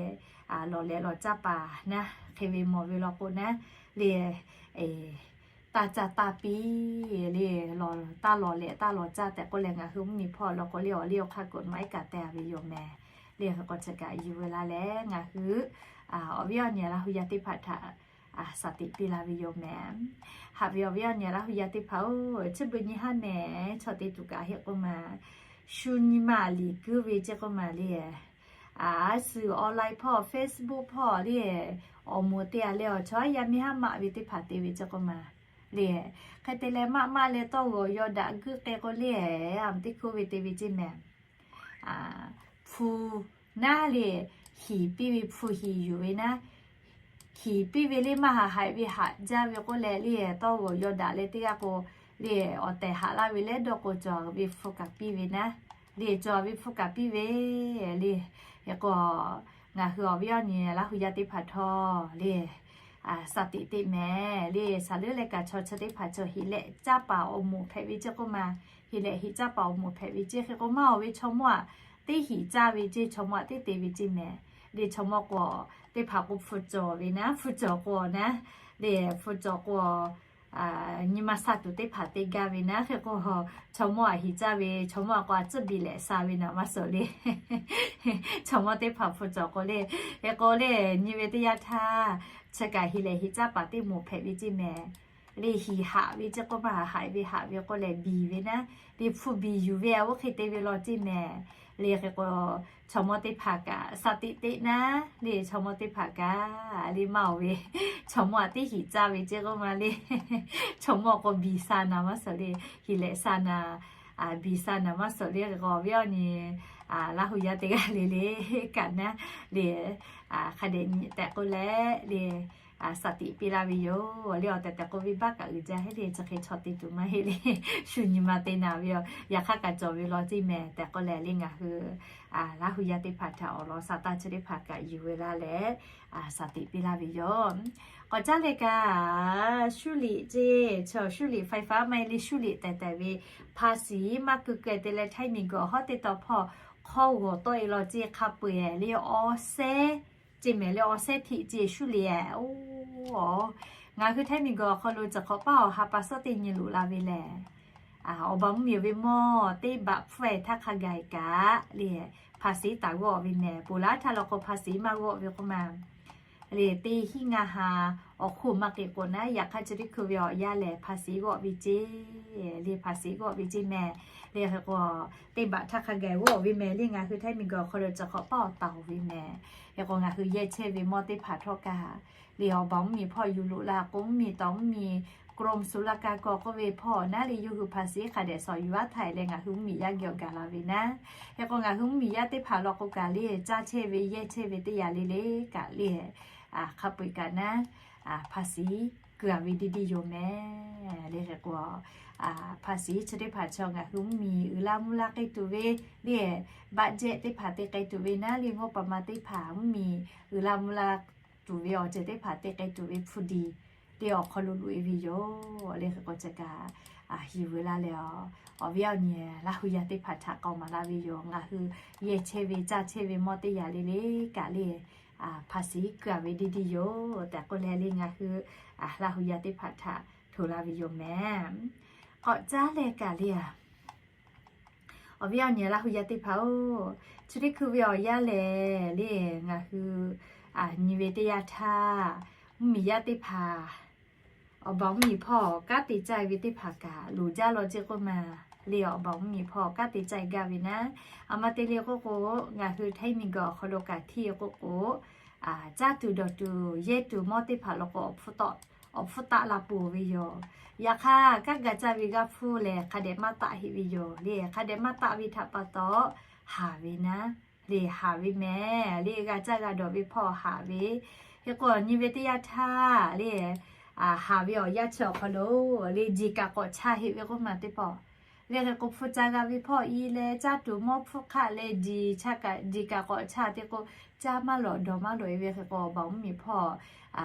lawˬ lehꞈ lawˬ caˇ paˍ naˉ hk'e ve mawˬ ve law k'o naˉ le, taˇ caˇ taˇ piˇ le, taˇ lawˬ lehꞈ taˇ lawˬ caˇ tehꞈ k'oˆ leh ngaˬ hui mvuhˇmiˬ hpawˇ law k'o le awˬ liˇ awˬ hk'aˇ กฎหมาย kaꞈ teh a ve yoˬ meh. Le hk'e k'o chi kaꞈ yuˬ ve laˇ leh ngaˬ hui awˬ viˉ awˬ nyi Laˇ hu yaˇ teˇ hpaˍ htaꞈ shaˍ tiꞈ piˇ laˇ ve yoˬ meh. Haꞈ ve awˬ viˉ awˬ nyi Laˇ hu yaˇ teˇ hpaˍ-oˬ, chi beuꞈ nyi haˉ meh chaw te tuˬ kaꞈ heˆ k'oˆ ma, shu nyi ma liꞈ kuiˉ ve ceˇ k'oˆ ma le, a, suhˍ online hpawˇ Facebook hpawˇ le, awˬ moˍ te a leh awˬ chawˇ yaˇ miˇ haˉ maˆ ve teˇ hpaˍ te ve ceˇ k'oˆ ma le. Hk'e te leh maˆ maˆ leh tawˇ g'awˬ yaw daꞈ guiˇ k'e k'o le, a, teˇ hkuˇ ve te ve ceˇ meh. Hpu naˉ le, hiˍ piˇ ve hpu hiˍ yuˬ ve naˉ, hiˍ piˇ ve le maˇ haꞈ haiꞈ ve haꞈ jaˇ ve k'oˆ leh le tawˇ g'awˬ yaw daꞈ leh teˇ g'aˇ k'o le awˬ tehˬ haꞈ laˇ ve leh dawˇ k'o cawˬ ve hpu kaꞈ piˇ ve naˉ, le cawˬ ve hpu kaꞈ piˇ ve le. Hk'e k'o ngaˬ hui awˬ viˉ awˬ nyi Laˇ hu yaˇ teˇ hpaˍ htawˇ le shaˍ tiꞈ teˇ meh le shaˍ leuˉ leh kaꞈ chaw chi teˇ hpaˍ chaw hiˍ leh caˇ paˍ awˬ moˍ hpehꞈ ve ceˇ k'oˆ ma, hiˍ leh hiˍ caˇ paˍ awˬ moˍ hpehꞈ ve ceˇ. Hk'e k'o maˇ awˬ ve chaw mawˇ aꞈ teˇ hiˍ caˇ ve ceˇ, chaw mawˇ aꞈ teˇ te ve ceˇ meh. Le chaw mawˇ k'o teˇ hpaˍ k'o hpu cawˬ ve naˉ, hpu cawˬ k'o naˉ, le hpu cawˬ k'o nyi ma sha tuˬ teˇ hpaˍ te gaˇ ve naˉ. Hk'e k'o chaw mawˇ aꞈ hiˍ caˇ ve, chaw mawˇ aꞈ k'o a tcuhˉ biˬ lehꞈ sha ve naˍ maˇ suhˍ le. Chaw mawˇ teˇ hpaˍ hpu cawˬ k'o le, hk'e k'o le nyi ve teˇ yanˇ htaˇ chi kaꞈ hiˍ leh hiˍ caˇ paˍ teˇ moˍ hpehꞈ ve ceˇ meh. Le hiˍ haꞈ ve ceˇ k'oˆ ma, haꞈ haiꞈ ve haꞈ ve k'oˆ leh biˬ ve naˉ, le hpu biˬ yuˬ ve a oˇ hk'e te ve law ceˇ meh. Le hk'e k'o chaw mawˇ teˇ hpaˍ kaꞈ shaˍ tiꞈ teˇ naˉ le chaw mawˇ teˇ hpaˍ kaꞈ le maˇ awˬ ve chaw mawˇ aꞈ teˇ hiˍ caˇ ve ceˇ k'oˆ ma le. Chaw mawˇ k'o biˬ sha naˍ maˇ suhˍ le, hiˍ lehꞈ sha naˍ, biˬ sha naˍ maˇ suhˍ le. Hk'e k'o awˬ viˉ awˬ nyi Laˇ hu yaˇ teˇ g'aˇ le le kaꞈ naˉ le hk'a dehꞈ nyi tehꞈ k'oˆ leh le shaˍ tiꞈ piˇ laˇ ve yoˬ. Le awˬ tehˬ tehˬ k'oˆ ve baˆ kaꞈ uiˍ jaˇ heˆ le, chi hk'e chaw te tuˬ maˇ heˆ le. Shu nyi ma te naˍ ve yoˬ. Yaꞈ hk'aˇ kaꞈ cawˬ ve law ceˇ meh tehꞈ k'oˆ leh le ngaˬ hui Laˇ hu yaˇ teˇ hpaˍ htaꞈ awˬ lawn sha taˇ chi teˇ hpaˍ kaꞈ yuˬ ve laˇ leh shaˍ tiꞈ piˇ laˇ ve yoˬ. K'awꞈ caˉ leh kaꞈ shuˉ liꞈ ceˇ, chaw shuˉ liꞈ ไฟฟ้า maˇ heˆ le shuˉ liꞈ tehˬ tehˬ ve ภาษี maˇ keu keu te leh Htaiˇ miˬguiˬ hawˉ teˇ taw hpawˇ hk'awˇ g'awˬ tawˆ e law ceˇ. Hk'a peu-eˬ le awˬ sehˉ ceˇ meh le awˬ sehˉ htiꞈ ceˇ shuˉ liꞈ-eh. Oˬ, ngaˬ hui Htaiˇ miˬguiˬ awˬ hk'aw lo cawˬ hk'awꞈ paˇ awˬ ha pa sawˉ teˇ nyi loꞈ la ve lehˬ, awˬ baˬ mvuhˇmiˬ ve mawˇ teˇ baꞈ hpfuhˇ-e htaˇ hk'a gaˬ-e kaꞈ le ภาษี taˍ g'awˆ ve meh. Ponˬ laˇ htaˇ law k'o ภาษี maˇ g'awˆ ve k'oˆ ma le teˇ hinˉ ngaˇ ha awˬ hk'oˆ maˇ k'e k'o naˉ, yaꞈ hk'aˇ chi teˇ hkui ve awˬ yanˇ lehˬ ภาษี g'awˆ ve ceˇ le ภาษี g'awˆ ve ceˇ meh. Le hk'e k'o teˇ baꞈ htaˇ hk'a gaˬ g'awˆ ve meh le ngaˬ hui Htaiˇ miˬguiˬ awˬ hk'aw lo cawˬ hk'awꞈ paˇ awˬ taˍ-oˬ ve meh. Hk'e k'o ngaˬ hui yehˇ chehˇ ve mawˇ teˇ hpaˍ htawˇ kaꞈ le awˬ baˬ mvuhˇmiˬ hpawˇ yuˬ loꞈ la k'o mvuhˇmiˬ tawˍ mvuhˇmiˬ กรมศุลกากร k'oˆ ve hpawˇ naˉ le yawˇ hui ภาษี hk'a dehꞈ shawˍ yuˬ aˉ htaˇ leh ngaˬ hui mvuhˇmiˬ yaˇ geh awˬ gaˬ la ve naˉ. Hk'e k'o ngaˬ hui mvuhˇmiˬ yaˇ teˇ hpaˍ law k'o kaꞈ le caˇ chehˇ ve yehˇ chehˇ ve teˇ yanˇ le le kaꞈ le hk'a peu-eˬ kaꞈ naˉ ภาษี keu-a ve deˇ deˇ yoˬ meh. Le hk'e k'o ภาษี chi teˇ hpaˍ chaw ngaˬ hui mvuhˇmiˬ uiˍ la mvuh la k'ai tuˬ ve le บัตรเจ็ต teˇ hpaˍ te k'ai tuˬ ve naˉ le งบประมาณ teˇ hpaˍ mvuhˇmiˬ uiˍ la mvuh la tuˬ ve awˬ ceuˬ teˇ hpaˍ te k'ai tuˬ ve hpu diˬ le awˬ hk'aw lo loꞈ-e ve yoˬ. Le hk'e k'o chi kaꞈ hiˍ veu laˇ leh awˬ viˉ awˬ nyi Laˇ hu yaˇ teˇ hpaˍ htaꞈ k'awꞈ maˍ laˇ ve yoˬ. Ngaˬ hui yehˇ chehˇ ve caˇ chehˇ ve mawˇ teˇ yanˇ le le kaꞈ le ภาษี keu-a ve deˇ deˇ yoˬ tehꞈ k'oˆ leh le ngaˬ hui Laˇ hu yaˇ teˇ hpaˍ htaꞈ hto laˇ ve yoˬ meh. K'awꞈ caˉ leh kaꞈ le a Awˬ viˉ awˬ nyi Laˇ huˍ yaˇ teˇ hpaˍ-oˬ, chi teˇ hkui ve awˬ yanˇ lehˬ le, ngaˬ hui nyi ve teˇ yanˇ htaˇ, mvuhˇmiˬ yaˇ teˇ hpaˍ awˬ baˬ mvuhˇmiˬ hpawˇ kanˉ te caˇ ve teˇ hpaˍ kaꞈ loˍ jaˇ law ceˇ k'oˆ ma le. Awˬ baˬ mvuhˇmiˬ hpawˇ kanˉ te caˇ gaˇ ve naˉ, a ma te le k'oˆ k'o, ngaˬ hui Htaiˇ miˬguiˬ awˬ hk'aw lo kaꞈ hteˇ k'oˆ k'o, caˇ tuˬ dawˬ tuˬ yehˇ tuˬ mawˇ teˇ hpaˍ law k'o, awˬ hpfuhˇ taˆ la peuˬ ve yoˬ. Yaꞈ hk'aˇ, kanˉ ga caˇ ve g'aˇ hpfuhˇ lehˬ, hk'a dehꞈ maˇ taˆ heˆ ve yoˬ le. Hk'a dehꞈ maˇ taˆ ve htaꞈ pa taw, haˍ ve naˉ le, haˍ ve mehˍ le. G'a caˇ g'a dawˬ ve hpawˇ haˍ ve. Hk'e k'o, nyi ve teˇ yanˇ htaˇ le, haˍ ve awˬ yanˇ chi awˬ hk'aw lo le, diˬ kaꞈ k'awꞈ chaˇ heˆ ve k'oˆ ma teˇ pawˆ le. Hk'e k'o, hpfuhˇ caˇ g'a ve hpawˇ i leh, caˇ tuˬ mawˇ hpfuhˇ hk'aˆ leh diˬ kaꞈ, diˬ kaꞈ k'awꞈ chaˇ te k'o, caˇ maˇ lawꞈ dawˬ maˇ lawꞈ e ve. Hk'e k'o, awˬ baˬ mvuhˇmiˬ hpawˇ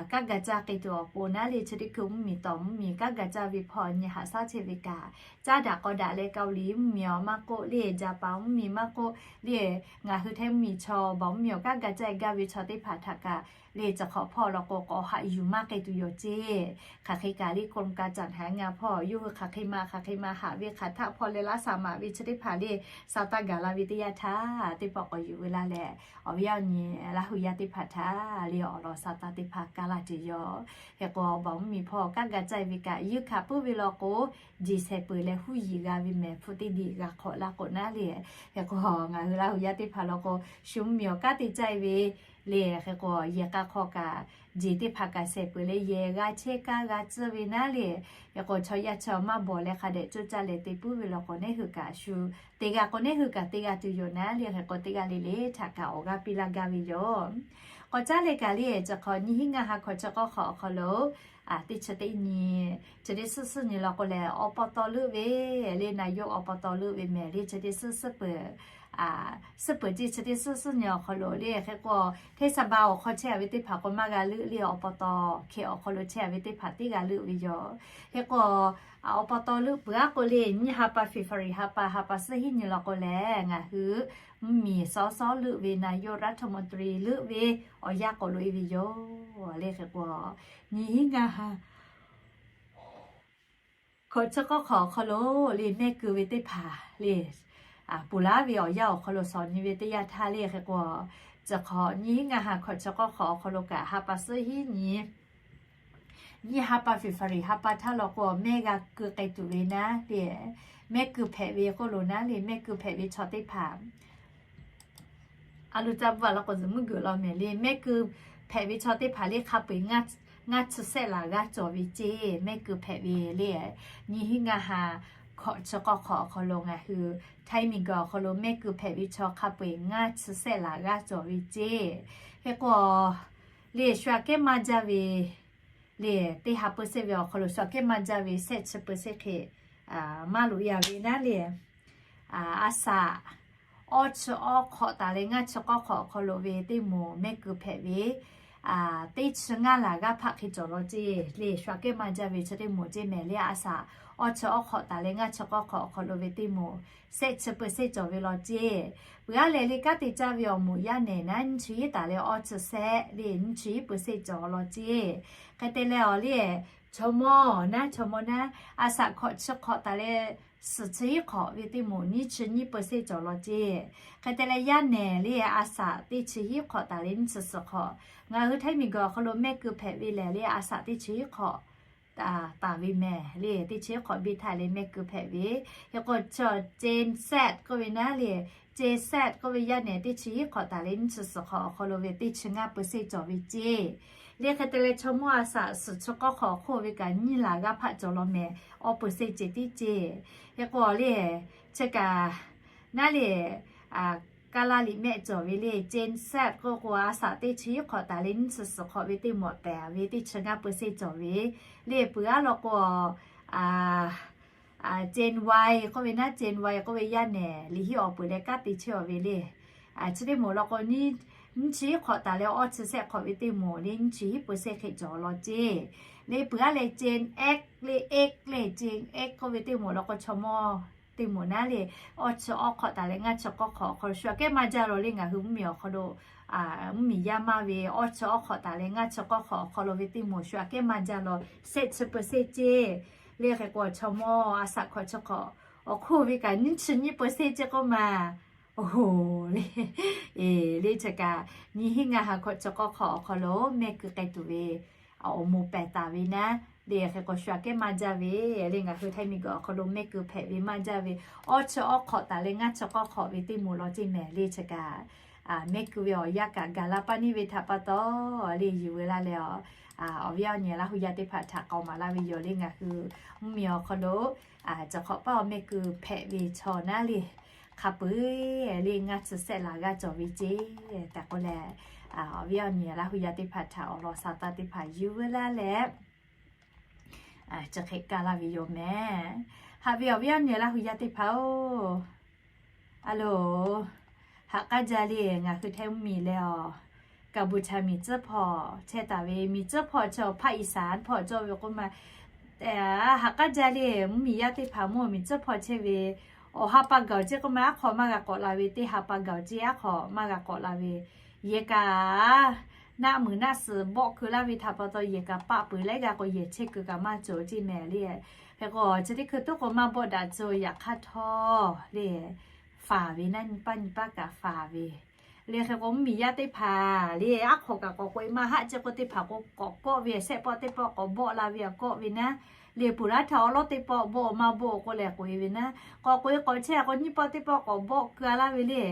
kanˉ ga caˇ k'ai tuˬ awˬ pon naˉ le, chi teˇ hkui mvuhˇmiˬ tawˍ mvuhˇmiˬ kanˉ ga caˇ ve hpawˇ nyi haꞈ shaˉ chehˇ ve kaꞈ, caˇ daꞈ k'aw daꞈ leh Kaoˍliˍ mvuhˇmiˬ awˬ maˇ k'oˆ le, Jaˍpaˍ mvuhˇmiˬ maˇ k'oˆ le, ngaˬ hui Htaiˇ mvuhˇmiˬ chaw baˬ mvuhˇmiˬ awˬ kanˉ ga caˇ gaˇ ve chaw teˇ hpaˍ htaꞈ kaꞈ le, chi hk'awꞈ hpawˇ law k'o, k'awꞈ haꞈ yuˬ maˇ k'ai tuˬ yoˬ ceˇ. Hk'aˬ hk'e kaꞈ le, กรมการจัดหางาน hpawˇ yawˇ hui hk'aˬ hk'e ma hk'aˬ hk'e ma haꞈ ve hk'aˬ htaˆ hpawˇ leh laˇ shaˍ maˍ ve chi teˇ hpaˍ le, sa taˇ gaˬ la ve teˇ yanˇ htaˇ, teˇ pawˆ k'awꞈ yuˬ ve laˇ leh, awˬ viˉ awˬ nyi Laˇ huˍ yaˇ teˇ hpaˍ htaꞈ le awˬ lawn sa taˇ teˇ hpaˍ kaˇ laˇ ceˇ yoˬ. Hk'e k'o, awˬ baˬ mvuhˇmiˬ hpawˇ kanˉ ga caˇ ve kaꞈ, yeuˇ hkanˍ puiˉ ve law k'o, jeˬ shehˍ peuˬ leh huˉ yiˍ g'a ve mehˍ, hpu teˇ diˬ g'a hk'awꞈ laˇ k'o naˉ le. Hk'e k'o, ngaˬ hui Laˇ huˍ yaˇ teˇ hpaˍ law k'o, shu mvuhˇmiˬ awˬ kanˉ te caˇ ve le. Hk'e k'o, yehˬ k'a hk'aw kaꞈ jeˬ teˇ hpaˍ kaꞈ shehˍ peuˬ leh yehˬ g'a chehˇ kaˇ g'a tcuhˇ ve naˉ le. Hk'e k'o, chaw yaˇ chaw maˇ bawˬ leh hk'a dehꞈ coˇ caˇ leh te puiˉ ve law k'o, neˉ hui kaꞈ shu te g'a k'o, neˉ hui kaꞈ te g'a tuˬ yoˬ naˉ le. Hk'e k'o, teˇ g'aˇ le le htaꞈ kaꞈ awˬ g'aˇ piˇ laˇ gaˇ ve yoˬ. K'awꞈ caˉ leh kaꞈ le, chi hk'awꞈ nyiˇ hinˉ ngaˇ ha hkawꞈ chi k'awˇ hk'awꞈ awˬ hk'aw lo teˇ chi teˇ nyi, chi teˇ suhˉ suhˉ nyi law k'o lehˬ, awˬ pa taw leuˆ ve le, naˍ yoˇ awˬ pa taw leuˆ ve mehˍ le, chi teˇ suhˉ suhˉ peuˬ suhˉ peuˬ ceˇ. Chi teˇ suhˉ suhˉ nyi awˬ hk'aw lo le, hk'e k'o, hteˇ saˍ baˬ awˬ hk'aw chehˇ a ve teˇ hpaˍ k'o maˇ g'a leuˆ le, awˬ pa taw hkeh awˬ hk'aw lo chehˇ a ve teˇ hpaˍ teˇ g'aˇ leuˆ ve yoˬ. Hk'e k'o, awˬ pa taw leuˆ peuˬ aˉ k'o le, nyiˇ ha pa February ha pa, ha pa suhˉ hinˉ nyi law k'o lehˬ, ngaˬ hui mvuhˇmiˬ sawˉ sawˉ leuˆ ve naˍ yoˇ รัฐมนตรี leuˆ ve awˬ yanˇ k'awꞈ loꞈ e ve yoˬ le. Hk'e k'o, nyiˇ hinˉ ngaˇ ha hkawꞈ chi k'awˇ hk'awꞈ awˬ hk'aw lo le, mehˆ keu ve teˇ hpaˍ le, ponˬ laˉ ve awˬ yanˇ awˬ hk'aw lo shawˍ nyi ve teˇ yanˇ htaˇ le. Hk'e k'o, chi hk'awꞈ nyiˇ hinˉ ngaˇ ha hkawꞈ chi k'awˇ hk'awꞈ awˬ hk'aw lo kaꞈ, ha pa suhˉ hinˉ nyi nyiˇ ha pa February ha pa htaˇ law k'o, mehˆ g'a keu k'ai tuˬ ve naˉ le, mehˆ keu hpehꞈ ve k'oˆ lo naˉ le, mehˆ keu hpehꞈ ve chaw teˇ hpaˍ a lo ca bvuhꞈ law k'o, zuhꞈ muiˉ geuꞈ law mehˍ le. Mehˆ keu hpehꞈ ve chaw teˇ hpaˍ le, hk'a peu-eˬ ngaˇ chi sehˆ laˬ g'aˇ cawˬ ve ceˇ. Mehˆ keu hpehꞈ ve le, nyiˇ hinˉ ngaˇ ha hkawꞈ chi k'awˇ hk'awꞈ awˬ hk'aw lo ngaˬ hui Htaiˇ miˬguiˬ awˬ hk'aw lo mehˆ keu hpehꞈ ve chaw hk'a peu-eˬ ngaˇ chi sehˆ laˬ g'aˇ cawˬ ve ceˇ. Hk'e k'o, le shu aꞈ kehˉ maˇ jaˇ ve le, teˇ ha เปอร์เซ็นต์ ve awˬ hk'aw lo shu aꞈ kehˉ maˇ jaˇ ve shehˆ chi เปอร์เซ็นต์ hk'e maˇ loꞈ e a ve naˉ le. A saꞈ awˇ chi awˇ hk'awꞈ taˍ leh ngaˇ chi k'awˇ hk'awꞈ awˬ hk'aw lo ve teˇ moˍ mehˆ keu hpehꞈ ve teˇ chi ngaˇ laˬ g'aˇ hpaˆ hk'e cawˬ law ceˇ. Le shu aꞈ kehˉ maˇ jaˇ ve chi teˇ moˍ ceˇ mehˍ le. A saꞈ awˇ chi awˇ hk'awꞈ taˍ leh ngaˇ chi k'awˇ hk'awꞈ awˬ hk'aw lo ve teˇ moˍ shehˆ chi เปอร์เซ็นต์ cawˬ ve law ceˇ. Peuˬ aˉ lehˬ le, kanˉ te caˇ ve awˬ moˍ yaˇ nehˬ naˉ nyiˇ chi hiˉ taˍ leh awˇ chi sehˆ le, nyiˇ chi hiˉ เปอร์เซ็นต์ cawˬ law ceˇ. Hk'e te leh awˬ le, chaw mawˇ naˉ, chaw mawˇ naˉ, a saꞈ hkawꞈ chi hk'awꞈ taˍ leh suhˍ chi hiˉ hk'awꞈ ve teˇ moˍ nyiˇ chi nyiˇ เปอร์เซ็นต์ cawˬ law ceˇ. Hk'e te leh yaˇ nehˬ le, a saꞈ teˇ chi hiˉ hk'awꞈ taˍ leh nyiˇ chi suhˍ hk'awꞈ, ngaˬ hui Htaiˇ miˬguiˬ awˬ hk'aw lo mehˆ keu hpehꞈ ve lehˬ le, a saꞈ teˇ chi hiˉ hk'awꞈ taˍ ve mehˍ le. Teˇ chi hiˉ hk'awꞈ biˇ htaˇ le mehˆ keu hpehꞈ ve. Hk'e k'o, Gen Z k'oˆ ve naˉ le, Gen Z k'oˆ ve yaˇ nehˬ teˇ chi hiˉ hk'awꞈ taˍ leh nyiˇ chi suhˍ hk'awꞈ awˬ hk'aw lo ve teˇ chi ngaˇ เปอร์เซ็นต์ cawˬ ve ceˇ. Le hk'e te leh chaw mawˇ a saꞈ suhˍ chi k'awˇ hk'awꞈ hk'oˆ ve kaꞈ nyiˇ laˬ g'aˇ hpaˆ cawˬ law mehˍ, awˇ เปอร์เซ็นต์ ceh tiˉ ceˇ. Hk'e k'o le, chi kaꞈ naˉ le, kaˇ laˇ liꞈ mehˆ cawˬ ve le, Gen Z k'oˆ k'o a saꞈ teˇ chi hiˉ hk'awꞈ taˍ leh nyiˇ chi suhˍ hk'awꞈ ve teˇ moˍ pehˍ ve teˇ chi ngaˇ เปอร์เซ็นต์ cawˬ ve le. Peuˬ aˉ law k'o, Gen Y k'oˆ ve naˉ, Gen Y k'oˆ ve yaˇ nehˬ liꞈ hiˉ awˬ peuˬ leh kanˉ te chehˇ a ve le. Chi teˇ moˍ law k'o, nyiˇ chi hiˉ hk'awꞈ taˍ leh awˇ chi sehˆ hk'awꞈ ve teˇ moˍ le, nyiˇ chi hiˉ เปอร์เซ็นต์ hk'e cawˬ law ceˇ. Le peuˬ aˉ leh Gen X le, X le, Gen X k'oˆ ve teˇ moˍ law k'o, chaw mawˇ teˇ moˍ naˉ le, awˇ chi awˇ hk'awꞈ taˍ leh ngaˇ chi k'awˇ hk'awꞈ awˬ hk'aw lo shu aꞈ kehˉ maˇ jaˇ law le. Ngaˬ hui mvuhˇmiˬ awˬ hk'aw lo, mvuhˇmiˬ yaˇ maˇ ve awˇ chi awˇ hk'awꞈ taˍ leh ngaˇ chi k'awˇ hk'awꞈ awˬ hk'aw lo ve teˇ moˍ shu aꞈ kehˉ maˇ jaˇ law, shehˆ chi เปอร์เซ็นต์ ceˇ. Le hk'e k'o, chaw mawˇ a saꞈ hkawꞈ chi hk'awꞈ awˬ hk'oˆ ve kaꞈ nyiˇ chi nyiˇ เปอร์เซ็นต์ ceˇ k'oˆ ma. Oˬ, le, eˬ, le chi kaꞈ nyiˇ hinˉ ngaˇ ha hkawꞈ chi k'awˇ hk'awꞈ awˬ hk'aw lo mehˆ keu k'ai tuˬ ve awˬ moˍ pehˬ taˍ ve naˉ le. Hk'e k'o shu aꞈ kehˉ maˇ jaˇ ve le. Ngaˬ hui Htaiˇ miˬguiˬ awˬ hk'aw lo mehˆ keu hpehꞈ ve maˇ jaˇ ve, awˇ chi awˇ hk'awꞈ taˍ leh ngaˇ chi k'awˇ hk'awꞈ ve teˇ moˍ law ceˇ mehˍ le chi kaꞈ, mehˆ keu ve awˬ yanˇ kaꞈ gaˬ la paˇ neˇ ve htaꞈ pa taw le, yuˬ ve laˇ leh, awˬ viˉ awˬ nyi Laˇ hu yaˇ teˇ hpaˍ htaꞈ k'aoˍ maˍ laˇ ve yoˬ le. Ngaˬ hui mvuhˇmiˬ awˬ hk'aw lo chi hk'awꞈ paˇ awˬ mehˆ keu hpehꞈ ve chaw naˉ le, hk'a peu-eˬ le ngaˇ chi sehˆ laˬ g'aˇ cawˬ ve ceˇ tehꞈ k'oˆ leh, awˬ viˉ awˬ nyi Laˇ hu yaˇ teˇ hpaˍ htaꞈ awˬ lawn sa taˇ teˇ hpaˍ yuˬ ve laˇ leh, chi hk'e kaˇ laˇ ve yoˬ mehˍ. Haꞈ ve awˬ viˉ awˬ nyi Laˇ hu yaˇ teˇ hpaˍ-oˬ, a loˬ, haꞈ k'aˉ jaˇ le. Ngaˬ hui Htaiˇ mvuhˇmiˬ leh awˬ, Kaˍbuˍcha miˬ tcuhˉ hpawˇ chehˇ taˍ ve, miˬ tcuhˉ hpawˇ chi awˬ hpaˆ Iˍsaˍ hpawˇ cawˇ ve k'oˆ ma. Haꞈ k'aˉ jaˇ le, mvuhˇmiˬ yaˇ teˇ hpaˍ mvuhˇ miˬ tcuhˉ hpawˇ chehˇ ve, awˬ ha pa gaˬ-oˬ ceˇ k'oˆ ma, aˉ hk'aw maˇ g'a k'awꞈ la ve, teˇ ha pa gaˬ-oˬ ceˇ aˉ hk'aw maˇ g'a k'awꞈ la ve, yehˬ kaꞈ naˆ muiˬ naˆ suhˍ bawˆ keu laˇ ve htaꞈ pa taw yehˬ kaꞈ paˆ peuˬ leh g'a k'o yehˬ chehˇ keu kaꞈ maˇ cawˬ ceˇ mehˍ le. Hk'e k'o chi teˇ hkui tuˉ k'o maˇ bawˆ daꞈ tcuh yaꞈ hk'aˇ htawˇ le, faˍ ve naˉ nyi paˇ nyi paˇ kaꞈ faˍ ve le. Hk'e k'o mvuhˇmiˬ yaˇ teˇ hpaˍ le, aˉ hk'aw kaꞈ k'awꞈ k'oꞈ e maˇ haˆ ceˇ k'oˆ teˇ hpaˍ k'o k'awꞈ kawˆ ve, sehˆ pawˆ teˇ pawˆ k'awꞈ bawˆ la ve aꞈ kawˆ ve naˉ le. Puˍ laˇ htaꞈ awˉ lawˉ teˇ pawˆ bawˆ maˇ bawˆ k'oˆ leh k'oꞈ e ve naˉ, k'awꞈ k'oꞈ e k'awꞈ chehˇ k'o nyiˇ pawˆ teˇ pawˆ k'awꞈ bawˆ keu a laˇ ve le.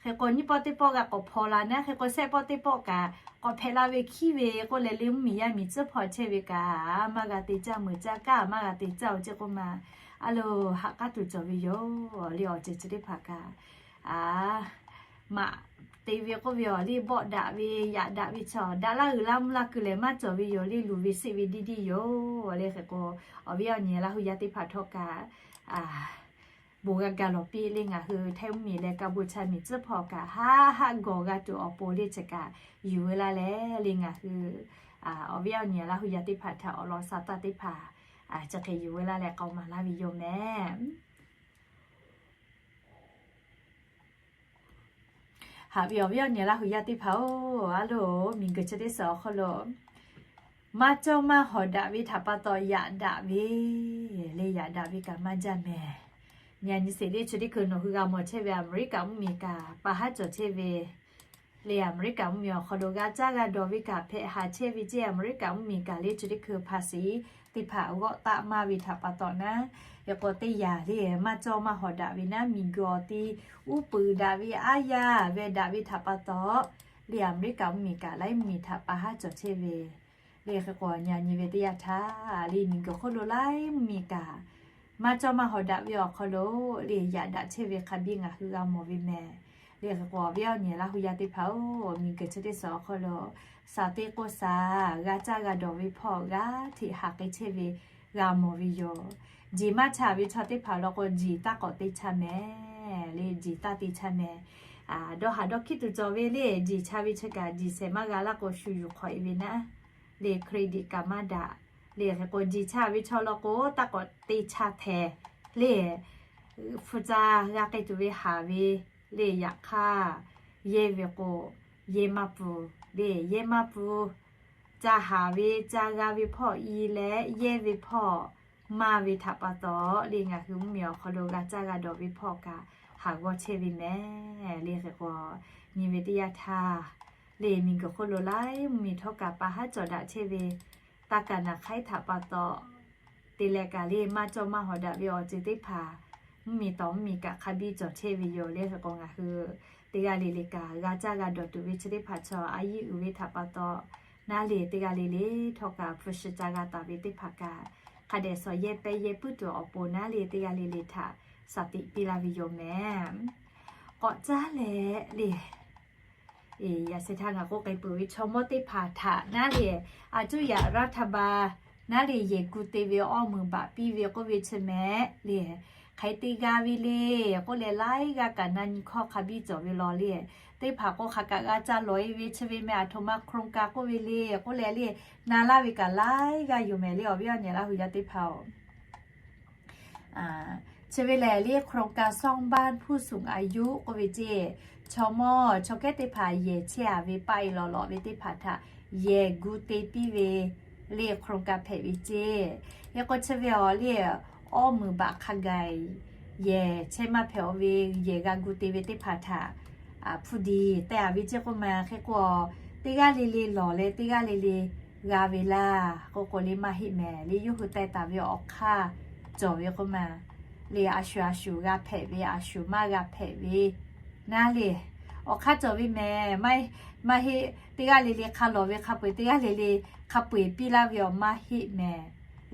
Hk'e k'o nyiˇ pawˆ teˇ pawˆ g'a k'awꞈ hpaw la naˉ, hk'e k'o sehˆ pawˆ teˇ pawˆ kaꞈ k'awꞈ hpehꞈ la ve hkiˉ ve k'oˆ leh le, mvuhˇmiˬ yaˇ miˬ tcuhˉ hpawˇ chehˇ ve kaꞈ maˇ g'a te caˇ, meuꞈ caˇ kaꞈ maˇ g'a te caˇ-oˬ ceˇ k'oˆ ma. A loˬ, haꞈ k'aˉ tuˬ cawˬ ve yoˬ le. Awˬ ceuˬ chi teˇ hpaˍ kaꞈ maꞈ te ve k'oˆ ve awˬ le, bawˆ daꞈ ve yaꞈ daꞈ ve chaw daꞈ laˇ uiˍ laˇ mvuh laˇ keu lehˬ maˇ cawˬ ve yoˬ le. Luˬ ve seˆ ve diˇ diˇ yoˬ le. Hk'e k'o awˬ viˉ awˬ nyi Laˇ hu yaˇ teˇ hpaˍ htawˇ kaꞈ bon g'a gaˬ lawˬ piˇ le. Ngaˬ hui Htaiˇ mvuhˇmiˬ leh Kaˍbuˍcha miˬ tcuhˉ hpawˇ kaꞈ haˆ haˆ gawˬ g'a tuˬ awˬ pon le chi kaꞈ yuˬ ve laˇ leh le. Ngaˬ hui awˬ viˉ awˬ nyi Laˇ hu yaˇ teˇ hpaˍ htaꞈ awˬ lawn sa taˇ teˇ hpaˍ chi hk'e yuˬ ve laˇ leh k'aoˍ maˍ laˇ ve yoˬ mehˍ. Haꞈ ve awˬ viˉ awˬ nyi Laˇ hu yaˇ teˇ hpaˍ-oˬ, a loˬ, miˬguiˬ chi teˇ suhˍ awˬ hk'aw lo maˇ cawˇ maˇ hawˍ daꞈ ve htaꞈ pa taw yaꞈ daꞈ ve le. Yaꞈ daꞈ ve kaꞈ maˇ jaˇ mehˍ. Nyi a nyi sheˍ le, chi teˇ hkui nawˬ hui g'a mawˬ chehˇ ve Aˍmeˍriˆkaˍ mvuhˇmiˬ kaꞈ pa haˉ cawˬ chehˇ ve le. Aˍmeˍriˆkaˍ mvuhˇmiˬ awˬ hk'aw lo g'a caˇ g'a dawˬ ve kaꞈ hpehꞈ haˍ chehˇ ve ceˇ. Aˍmeˍriˆkaˍ mvuhˇmiˬ kaꞈ le chi teˇ hkui hpaˍ shiˍ teˇ hpaˍ g'awˆ taˆ maˇ ve htaꞈ pa taw naˉ, hk'e k'o teˇ yanˇ le maˇ cawˇ maˇ hawˍ daꞈ ve naˉ, miˬguiˬ awˬ ti uˉ peunˍ daꞈ ve aˉ yaˇ ve daꞈ ve htaꞈ pa taw le, Aˍmeˍriˆkaˍ mvuhˇmiˬ kaꞈ laiˉ mvuhˇmiˬ htaꞈ pa haˉ cawˬ chehˇ ve le. Hk'e k'o nyi a nyi ve teˇ yanˇ htaˇ le, miˬguiˬ hk'oˆ lo laiˉ mvuhˇmiˬ kaꞈ maˇ cawˇ maˇ hawˍ daꞈ ve awˬ hk'aw lo le yaꞈ daꞈ chehˇ ve hk'a biˇ ngaˬ hui g'a mawˬ ve mehˍ. Le hk'e k'o awˬ viˉ awˬ nyi Laˇ hu yaˇ teˇ hpaˍ-oˬ, miˬguiˬ chi teˇ suhˍ awˬ hk'aw lo shaˍ teˇ k'oˆ shaˍ g'a caˇ g'a dawˬ ve hpawˇ g'aˇ hteꞈ haꞈ k'ai chehˇ ve g'a mawˬ ve yoˬ. Jeˬ maˇ chaˇ ve chaw teˇ hpaˍ law k'o jeˬ taˇ k'awꞈ te chaˇ mehˍ le. Jeˬ taˇ te chaˇ mehˍ. Dawˇ haˍ dawˇ hkiˉ tuˬ cawˬ ve le. Jeˬ chaˇ ve chi kaꞈ jeˬ shehˍ maˇ g'a laˇ k'o shu yuˬ hk'awꞈ e ve naˉ le, credit kaꞈ maˇ daꞈ le. Hk'e k'o jeˬ chaˇ ve chaw law k'o taˇ k'awꞈ te chaˇ hpehꞈ le. Hpu ca g'a k'ai tuˬ ve haˍ ve le. Yaꞈ hk'aˇ yehˇ ve k'o yehˇ maˇ pfuhˍ le. Yehˇ maˇ pfuhˍ, ca haˍ ve ca g'a ve hpawˇ i leh yehˇ ve hpawˇ maˇ ve htaꞈ pa taw le, ngaˬ hui mvuhˇmiˬ awˬ hk'aw lo g'a caˇ g'a dawˬ ve hpawˇ kaꞈ haˍ g'awˇ chehˇ ve mehˍ le. Hk'e k'o nyi ve teˇ yanˇ htaˇ le, miˬguiˬ hk'oˆ lo laiˉ mvuhˇmiˬ htawˇ kaꞈ pa haˉ cawˬ daꞈ chehˇ ve taˇ kaˍ naˍ hk'aiˉ htaꞈ pa taw te leh kaꞈ le maˇ cawˇ maˇ hawˍ daꞈ ve awˬ ceuˬ teˇ hpaˍ mvuhˇmiˬ tawˍ mvuhˇmiˬ kaꞈ hk'a biˇ cawˬ chehˇ ve yoˬ le. Hk'e k'o ngaˬ hui teˇ g'aˇ le le kaꞈ g'a caˇ g'a dawˬ tuˬ ve chi teˇ hpaˍ chaw a yiˇ uiˍ ve htaꞈ pa taw naˉ le, teˇ g'aˇ le le htawˇ kaꞈ hpu shi ca g'a taˍ ve teˇ hpaˍ kaꞈ hk'a dehꞈ shawˍ yehˇ pehˇ yehˇ puiˉ tuˬ awˬ pon naˉ le, teˇ g'aˇ le le htaꞈ shaˍ tiꞈ piˇ laˇ ve yoˬ mehˍ. K'awꞈ caˉ leh le, yaꞈ sheh htaˇ ngaˬ k'oˆ k'ai peuˬ ve chaw mawˇ teˇ hpaˍ htaꞈ naˉ le, a cuˇ yaꞈ raˇ htaˇ ba naˉ le yehˬ gu te ve awˇ meuˍ baꞈ piˇ ve k'oˆ ve chi mehˍ le. Hk'aˬ hk'e te g'a ve le k'oˆ leh laiˉ g'aˇ kaꞈ na nyi hkawˇ hk'a biˇ cawˬ ve law le. Teˇ hpaˍ k'o hk'aˬ kaꞈ g'a ca lawˬ e ve chi ve mehˍ, a htoꞈ ma โครงการ k'oˆ ve le k'oˆ leh le, na laˇ ve kaꞈ laiˉ g'aˇ yoˬ mehˍ le, awˬ viˉ awˬ nyi Laˇ hu yaˇ teˇ hpaˍ-oˬ. Chi ve lehˬ le โครงการซ่อมบ้านผู้สูงอายุ k'oˆ ve ceˇ, chaw mawˇ chaw kehˉ teˇ hpaˍ yehˬ chehˇ a ve paˆ e lawˬ lawꞈ ve teˇ hpaˍ htaꞈ yehˬ gu te piˇ ve le โครงการ hpehꞈ ve ceˇ. Hk'e k'o chi ve awˬ le awˇ meuˍ baꞈ hk'a gaˬ yehˬ chehˇ maˇ hpehꞈ-aw ve yehˬ g'a gu te ve teˇ hpaˍ htaꞈ hpu diˍ teh-a ve ceˇ k'oˆ ma. Hk'e k'o, teˇ g'aˇ le le lawˬ leh teˇ g'aˇ le le g'a ve laˇ k'oˆ k'o le maˇ heˆ mehˍ le. Yawˇ hui teh taˍ ve awˬ hk'aˇ cawˬ ve k'oˆ ma. Le a shuˍ a shuˍ g'a hpehꞈ ve, a shuˍ maˇ g'a hpehꞈ ve naˉ le, awˬ hk'aˇ cawˬ ve mehˍ. Maˇ heˆ, teˇ g'aˇ le le hk'a lawˬ ve hk'a peu-eˬ, teˇ g'aˇ le le hk'a peu-eˬ piˇ laˇ ve awˬ maˇ heˆ mehˍ.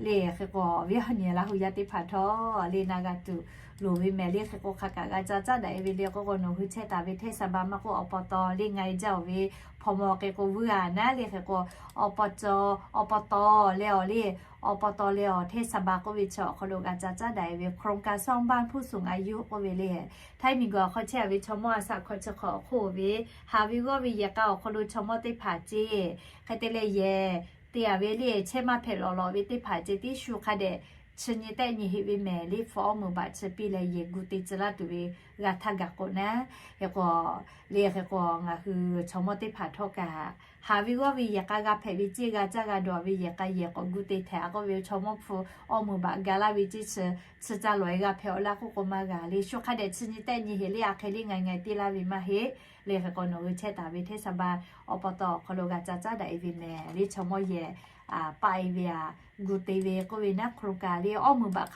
Le hk'e k'o, awˬ viˉ awˬ nyi Laˇ hu yaˇ teˇ hpaˍ htawˇ le na g'a tuˬ loˍ ve mehˍ le. Hk'e k'o, hk'a kaꞈ g'a ca caˉ daꞈ-e ve le k'oˆ k'o, nawˬ hui chehˇ taˍ ve hteˇ saˍ ba maˇ k'oˆ, awˬ pa taw le nga-e jaˇ-oˬ ve hpawnˬ mawˬ hk'e k'o vuiˇ-a naˉ le. Hk'e k'o, awˬ pa taw, awˬ pa taw leh awˬ le, awˬ pa taw leh awˬ hteˇ saˍ ba k'oˆ ve chi awˬ hk'aw lo g'a ca caˉ daꞈ-e ve โครงการสร้างบ้านผู้สูงอายุ k'oˆ ve le. Htaiˇ miˬguiˬ awˬ hk'aw chehˇ-a ve chaw mawˇ a shaꞈ hkawꞈ chi hk'awꞈ awˬ hk'oˆ ve, haˍ ve g'awˇ ve yehˬ k'a awˬ hk'aw lo chaw mawˇ teˇ hpaˍ ceˇ, hk'e te leh yehˬ te-a ve le chehˇ maˇ hpehꞈ lawˬ lawꞈ ve teˇ hpaˍ ceˇ tiˉ shu hk'a dehꞈ chi nyi tehˆ nyi heꞈ ve mehˍ le. Hpu awˇ meuꞈ baꞈ chi piˇ leh yehˬ gu te tcuh laˇ tuˬ ve g'a htaˇ gaˬ k'o naˉ. Hk'e k'o, le hk'e k'o ngaˬ hui chaw mawˇ teˇ hpaˍ htawˇ kaꞈ haˍ ve g'awˇ ve yehˬ k'a g'a hpehꞈ ve ceˇ, g'a caˇ g'a dawˬ ve yehˬ k'a yehˬ k'awꞈ gu te htaꞈ k'oˆ ve chaw mawˇ hpu awˇ meuꞈ baꞈ ga laˇ ve ceˇ chi, chi ca lawˬ-e g'a hpehꞈ-aw laˇ k'oˆ k'o maˇ g'a le. Shu hk'a dehꞈ chi nyi tehˆ nyi heꞈ le, a hk'e le ngaˬ ngaˬ te laˇ ve maˇ heˆ. Le hk'e k'o nawˬ hui chehˇ taˍ ve hteˇ saˍ ba awˬ pa taw awˬ hk'aw lo g'a ca caˉ daꞈ-e ve mehˍ le. Chaw mawˇ yehˬ paˆ-e ve-a, gu te ve k'oˆ ve naˉ โครงการ le, awˇ meuꞈ baꞈ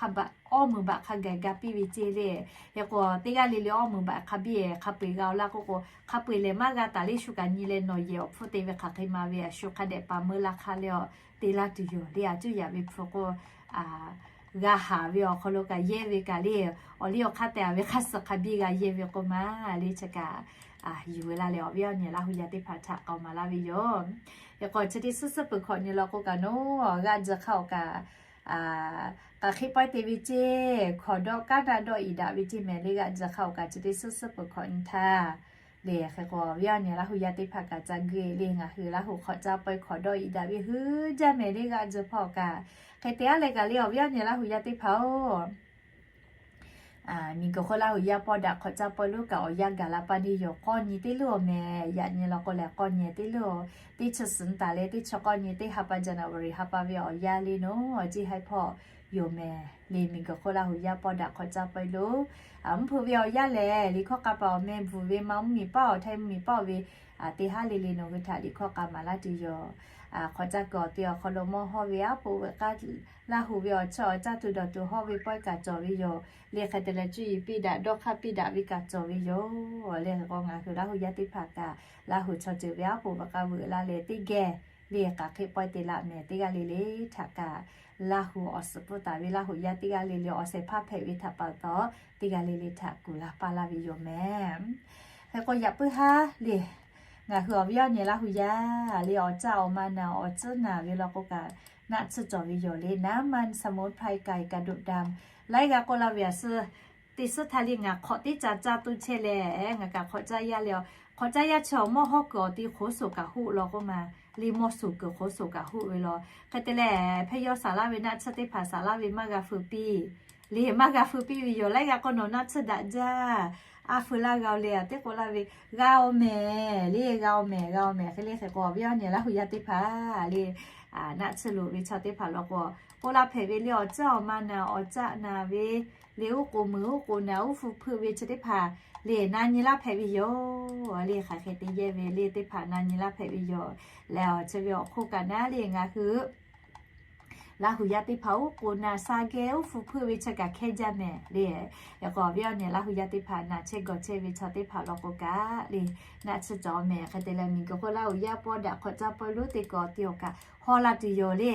hk'a gaˬ ga piˇ ve ceˇ le. Hk'e k'o teˇ g'aˇ le le awˇ meuꞈ baꞈ hk'a biˇ-e hk'a peu-eˬ g'a-aw laˇ k'oˆ k'o, hk'a peu-eˬ lehˬ maˇ g'a taˍ le. Shu kaꞈ nyi leh nawˬ yehˬ awˬ hpfuhˇ te ve hk'aˬ hk'e ma ve a shu hk'a dehꞈ pa meuˇ laˇ hk'aˇ le-a te laˇ tuˬ yoˬ le. A cuˇ yaꞈ ve hpu k'o g'a haˍ ve awˬ hk'aw lo kaꞈ yehˇ ve kaꞈ le, awˬ liˇ awˬ hk'aˇ tehꞈ-a ve hk'a suh hk'a biˇ g'a yehˇ ve k'oˆ ma le. Chi kaꞈ yuˬ ve laˇ leh awˬ viˉ awˬ nyi Laˇ hu yaˇ teˇ hpaˍ htaꞈ k'aoˍ maˍ laˇ ve yoˬ. Hk'e k'o chi teˇ suhˉ suhˉ peuˬ hk'awꞈ nyi law k'o kaꞈ nawˬ g'aˇ tcuh hk'aˇ awˬ kaꞈ k'aˬ hk'e pawehˇ te ve ceˇ, hkawˍ dawˆ kaˉ naˆ dawˆ iˍ daꞈ ve ceˇ mehˍ le. G'aˇ tcuh hk'aˇ awˬ kaꞈ chi teˇ suhˉ suhˉ peuˬ hk'awꞈ nyi htaˇ le hk'e k'o awˬ viˉ awˬ nyi Laˇ hu yaˇ teˇ hpaˍ kaꞈ ca geuˆ le. Ngaˬ hui Laˇ hu hk'awꞈ caˇ pawehˇ hkawˍ dawˆ iˍ daꞈ ve hui jaˇ mehˍ le. G'aˇ tcuh hk'aˇ awˬ kaꞈ hk'e te-a leh kaꞈ le awˬ viˉ awˬ nyi Laˇ hu yaˇ teˇ hpaˍ-oˬ, miˬguiˬ hk'oˆ Laˇ hu yaˇ pawˆ daꞈ hk'awꞈ caˇ pawehˇ lo kaꞈ awˬ yanˇ gaˬ la pa neˇ yoˬ. K'awˇ nyi teˇ lo awˬ mehˍ, yaꞈ nyi law k'o lehˬ k'awˇ nyi teˇ lo, teˇ chi suhˍ taˍ leh teˇ chi k'awˇ nyi teˇ ha pa January ha pa ve awˬ yanˇ le nawˬ a ciˉ haiˉ hpawˇ yoˬ mehˍ le. Miˬguiˬ hk'oˆ Laˇ hu yaˇ pawˆ daꞈ hk'awꞈ caˇ pawehˇ lo mvuhˇ hpeuꞈ ve awˬ yanˇ lehˬ, liꞈ hkawˇ k'a paˍ awˬ meh bvuhˬ ve ma mvuhˇmiˬ paˉ awˬ htaiˇ mvuhˇmiˬ paˉ-oˬ ve teˇ haˉ le le nawˬ hui htaꞈ liꞈ hkawˇ k'a maˍ laˇ tuˬ yoˬ. Hk'awꞈ caˇ kuiˬ awˬ te awˬ hk'aw lo mawˇ hawˇ ve aˉ poꞈ veuꞈ k'aˇ Laˇ hu ve awˬ chawˇ awˬ caˇ tuˬ dawˬ tuˬ hawˇ ve pawehˇ kaꞈ cawˬ ve yoˬ. Le hk'e te leh cuˇ yiˍ piˇ daꞈ dawˇ hk'aˇ piˇ daꞈ ve kaꞈ cawˬ ve yoˬ. Le hk'e k'o ngaˬ hui Laˇ hu yaˇ teˇ hpaˍ kaꞈ Laˇ hu chaw ceuˬ ve aˉ poꞈ veuꞈ k'aˇ veuꞈ la leh teˇ geh le k'aˬ hk'e pawehˇ te laˇ mehˍ. Teˇ g'aˇ le le htaꞈ kaꞈ Laˇ hu awˬ suhˍ pfuhˇ taˍ ve Laˇ hu yaˇ teˇ g'aˇ le le awˬ shehˍ hpaˇ hpehꞈ ve htaꞈ pa taw, teˇ g'aˇ le le htaꞈ kuˬ la paˇ laˇ ve yoˬ mehˍ. Hk'e k'o yaꞈ puiˉ haˉ le ngaˬ hui awˬ viˉ awˬ nyi Laˇ hu yaˇ le awˬ caˇ awˬ ma naˬ awˬ tcuhˉ naˬ ve law k'o kaꞈ naˆ tsuhˇ cawˬ ve yoˬ le. น้ำมันสมุนไพรไก่กระดูกดำ laiˉ g'a k'oˆ laˇ ve a suh teˇ suhˉ htaˇ le ngaˬ hk'awꞈ teˇ ca caˇ toˇ chehˇ leh ngaˬ kaꞈ hk'awꞈ caˇ yaˇ le, hk'awꞈ caˇ yaˇ chi awˬ mawˇ hawˉ kuiˬ awˬ ti hk'oˆ soˍ kaꞈ hoˆ law k'oˆ ma le, mawˇ soˍ kuiˬ hk'oˆ soˍ kaꞈ hoˆ ve law. Hk'e te leh hpehˇ yawˇ saˍ laˇ ve naˆ tsuhˇ teˇ hpaˍ saˍ laˇ ve maˇ g'a feu piˇ le, maˇ g'a feu piˇ ve yoˬ. Laiˉ g'a k'o nawˬ naˆ tsuhˇ daꞈ jaˇ, a feu laˇ g'a-o le, a teˇ k'oˆ laˇ ve g'a-o mehˍ le, g'a-o mehˍ, g'a-o mehˍ. Hk'e le hk'e k'o awˬ viˉ awˬ nyi Laˇ hu yaˇ teˇ hpaˍ le naˆ tsuhˇ loꞈ ve chaw teˇ hpaˍ law k'o, k'oˆ laˇ hpehꞈ ve le awˬ caˇ awˬ ma naˬ awˬ caˇ naˬ ve le, uˉ k'oˍ meuˍ uˉ k'oˍ naˬ uˉ hpu hpeuˆ ve chi teˇ hpaˍ le na nyi laˇ hpehꞈ ve yoˬ. Le hk'aˬ hk'e te yehˇ ve le teˇ hpaˍ na nyi laˇ hpehꞈ ve yoˬ. Leh awˬ chi ve awˬ hk'oˆ kaꞈ naˉ le ngaˬ hui Laˇ hu yaˇ teˇ hpaˍ uˉ k'oˍ naˬ sa geh uˉ hpu hpeuˆ ve chi kaꞈ hkehˇ jaˇ mehˍ le. Yaꞈ k'o awˬ viˉ awˬ nyi Laˇ hu yaˇ teˇ hpaˍ naˬ chehˇ gawˬ chehˇ ve chaw teˇ hpaˍ law k'o kaꞈ le naˆ tsuhˇ cawˬ mehˍ. Hk'e te leh miˬguiˬ hk'oˆ Laˇ hu yaˇ pawˆ daꞈ hk'awꞈ caˇ pawehˇ lo teˇ kawꞈ te awˬ kaꞈ hawˇ laˇ tuˬ yoˬ le.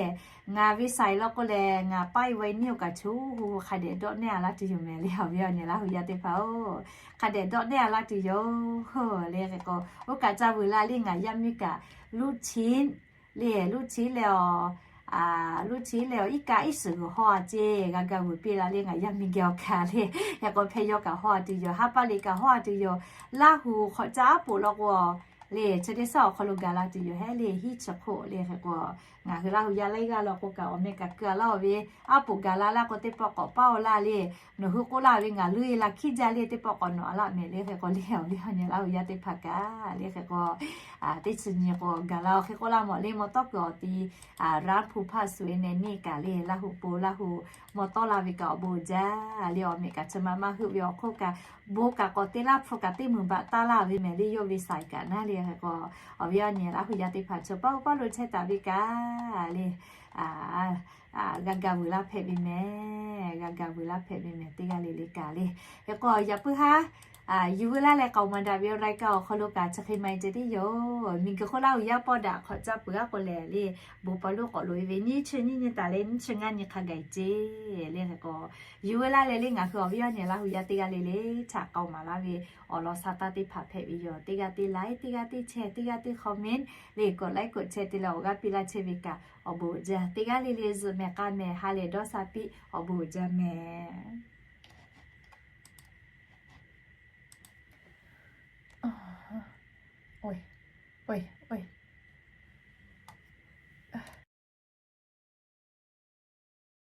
Ngaˬ ve saiˍ law k'o lehˬ ngaˬ paiˇ ve niˇ awˬ kaꞈ choˬ hu hk'a dehꞈ dawˆ nehˇ a laˇ tuˬ yoˬ mehˍ le. Awˬ viˉ awˬ nyi Laˇ hu yaˇ teˇ hpaˍ-oˬ, hk'a dehꞈ dawˆ nehˇ a laˇ tuˬ yoˬ le. Hk'e k'o oˇ kaꞈ ca vuiˬ la le ngaˬ yaˇ miˇ kaꞈ ลูกชิ้น le, ลูกชิ้น leh awˬ ลูกชิ้น leh awˬ iˉ kaˆ iˉ suhˍ g'uiˬ hawˇ a ceˇ g'a ga vuiˬ piˇ la le ngaˬ yaˇ miˇ geh awˬ kaꞈ le. Yaꞈ k'o hpehˇ yawˇ kaꞈ hawˇ a tuˬ yoˬ, ha pa liꞈ kaꞈ hawˇ a tuˬ yoˬ. Laˇ hu hk'awꞈ caˇ aˉ poꞈ law k'o le, chi teˇ shaˉ awˬ hk'aw lo gaˬ la tuˬ yoˬ hehˉ le, hiˉ chi hk'oˆ le hk'e k'o, ngaˬ hui Laˇ hu yaˇ laiˉ g'aˇ law k'o kaꞈ awˬ meh kaꞈ keu a laˇ-oˬ ve, aˉ poꞈ gaˬ la laˇ k'o teˇ pawˆ k'awꞈ paˇ-oˬ laˇ le. Nawˬ hui k'oˆ laˇ ve ngaˬ leuˉ-e la hkiˉ jaˇ le, teˇ pawˆ k'awꞈ nawꞈ a laˇ mehˍ le hk'e k'o le, awˬ viˉ awˬ nyi Laˇ hu yaˇ teˇ hpaˍ kaꞈ le hk'e k'o, teˇ chi nyi k'o gaˬ la-oˬ hk'e k'oˆ laˇ mawˬ le, maw tawˇ kuiˬ awˬ ti ร้านภูผาสวย neh neˇ kaꞈ le, Laˇ hu po Laˇ hu maw tawˇ la ve kaꞈ awˬ bon uiˍ jaˇ le, awˬ meh kaꞈ chi ma maˇ heuˆ ve awˬ hk'oˆ kaꞈ, bon kaꞈ k'awꞈ te laˇ hpu kaꞈ teˇ meunˍ baꞈ taˇ laˇ ve mehˍ le, yawˇ ve saiˍ kaꞈ naˉ le hk'e k'o, awˬ viˉ awˬ nyi Laˇ hu yaˇ teˇ hpaˍ chi pawˆ pawˆ lo chehˇ taˍ ve kaꞈ le, g'a ga vuiˬ laˇ hpehꞈ ve mehˍ, g'a ga vuiˬ laˇ hpehꞈ ve mehˍ, teˇ g'aˇ le le kaꞈ le. Hk'e k'o yaꞈ puiˉ haˉ yuˬ veu laˇ leh k'aoˍ maˍ daꞈ ve awˬ รายการ awˬ hk'aw lo kaꞈ chi hk'e maˇ heˆ ceh tiˉ yoˬ. Miˬguiˬ hk'oˆ Laˇ hu yaˇ pawˆ daꞈ hk'awꞈ caˇ peuˬ g'aˇ k'o lehˬ le, bon pa lo k'awꞈ loꞈ-e ve nyiˇ chi nyiˇ nyi taˍ leh nyiˇ chi ngaˇ nyi hk'a gaˬ-e ce le hk'e k'o, yuˬ veu laˇ leh le ngaˬ hui awˬ viˉ awˬ nyi Laˇ hu yaˇ teˇ g'aˇ le le htaꞈ k'aoˍ maˍ laˇ ve awˬ lawn sa taˇ teˇ hpaˍ hpehꞈ ve yoˬ. Teˇ g'aˇ teˇ like, teˇ g'aˇ teˇ share, teˇ g'aˇ teˇ comment le, กดไลค์ กดแชร์ te leh awˬ g'aˇ piˇ laˇ chehˇ ve kaꞈ awˬ bon uiˍ jaˇ. Teˇ g'aˇ le le zuhꞈ mehˍ k'a mehˍ ha lehˬ dawˇ sha piˇ awˬ bon uiˍ jaˇ mehˍ. Oˇ, oˇ,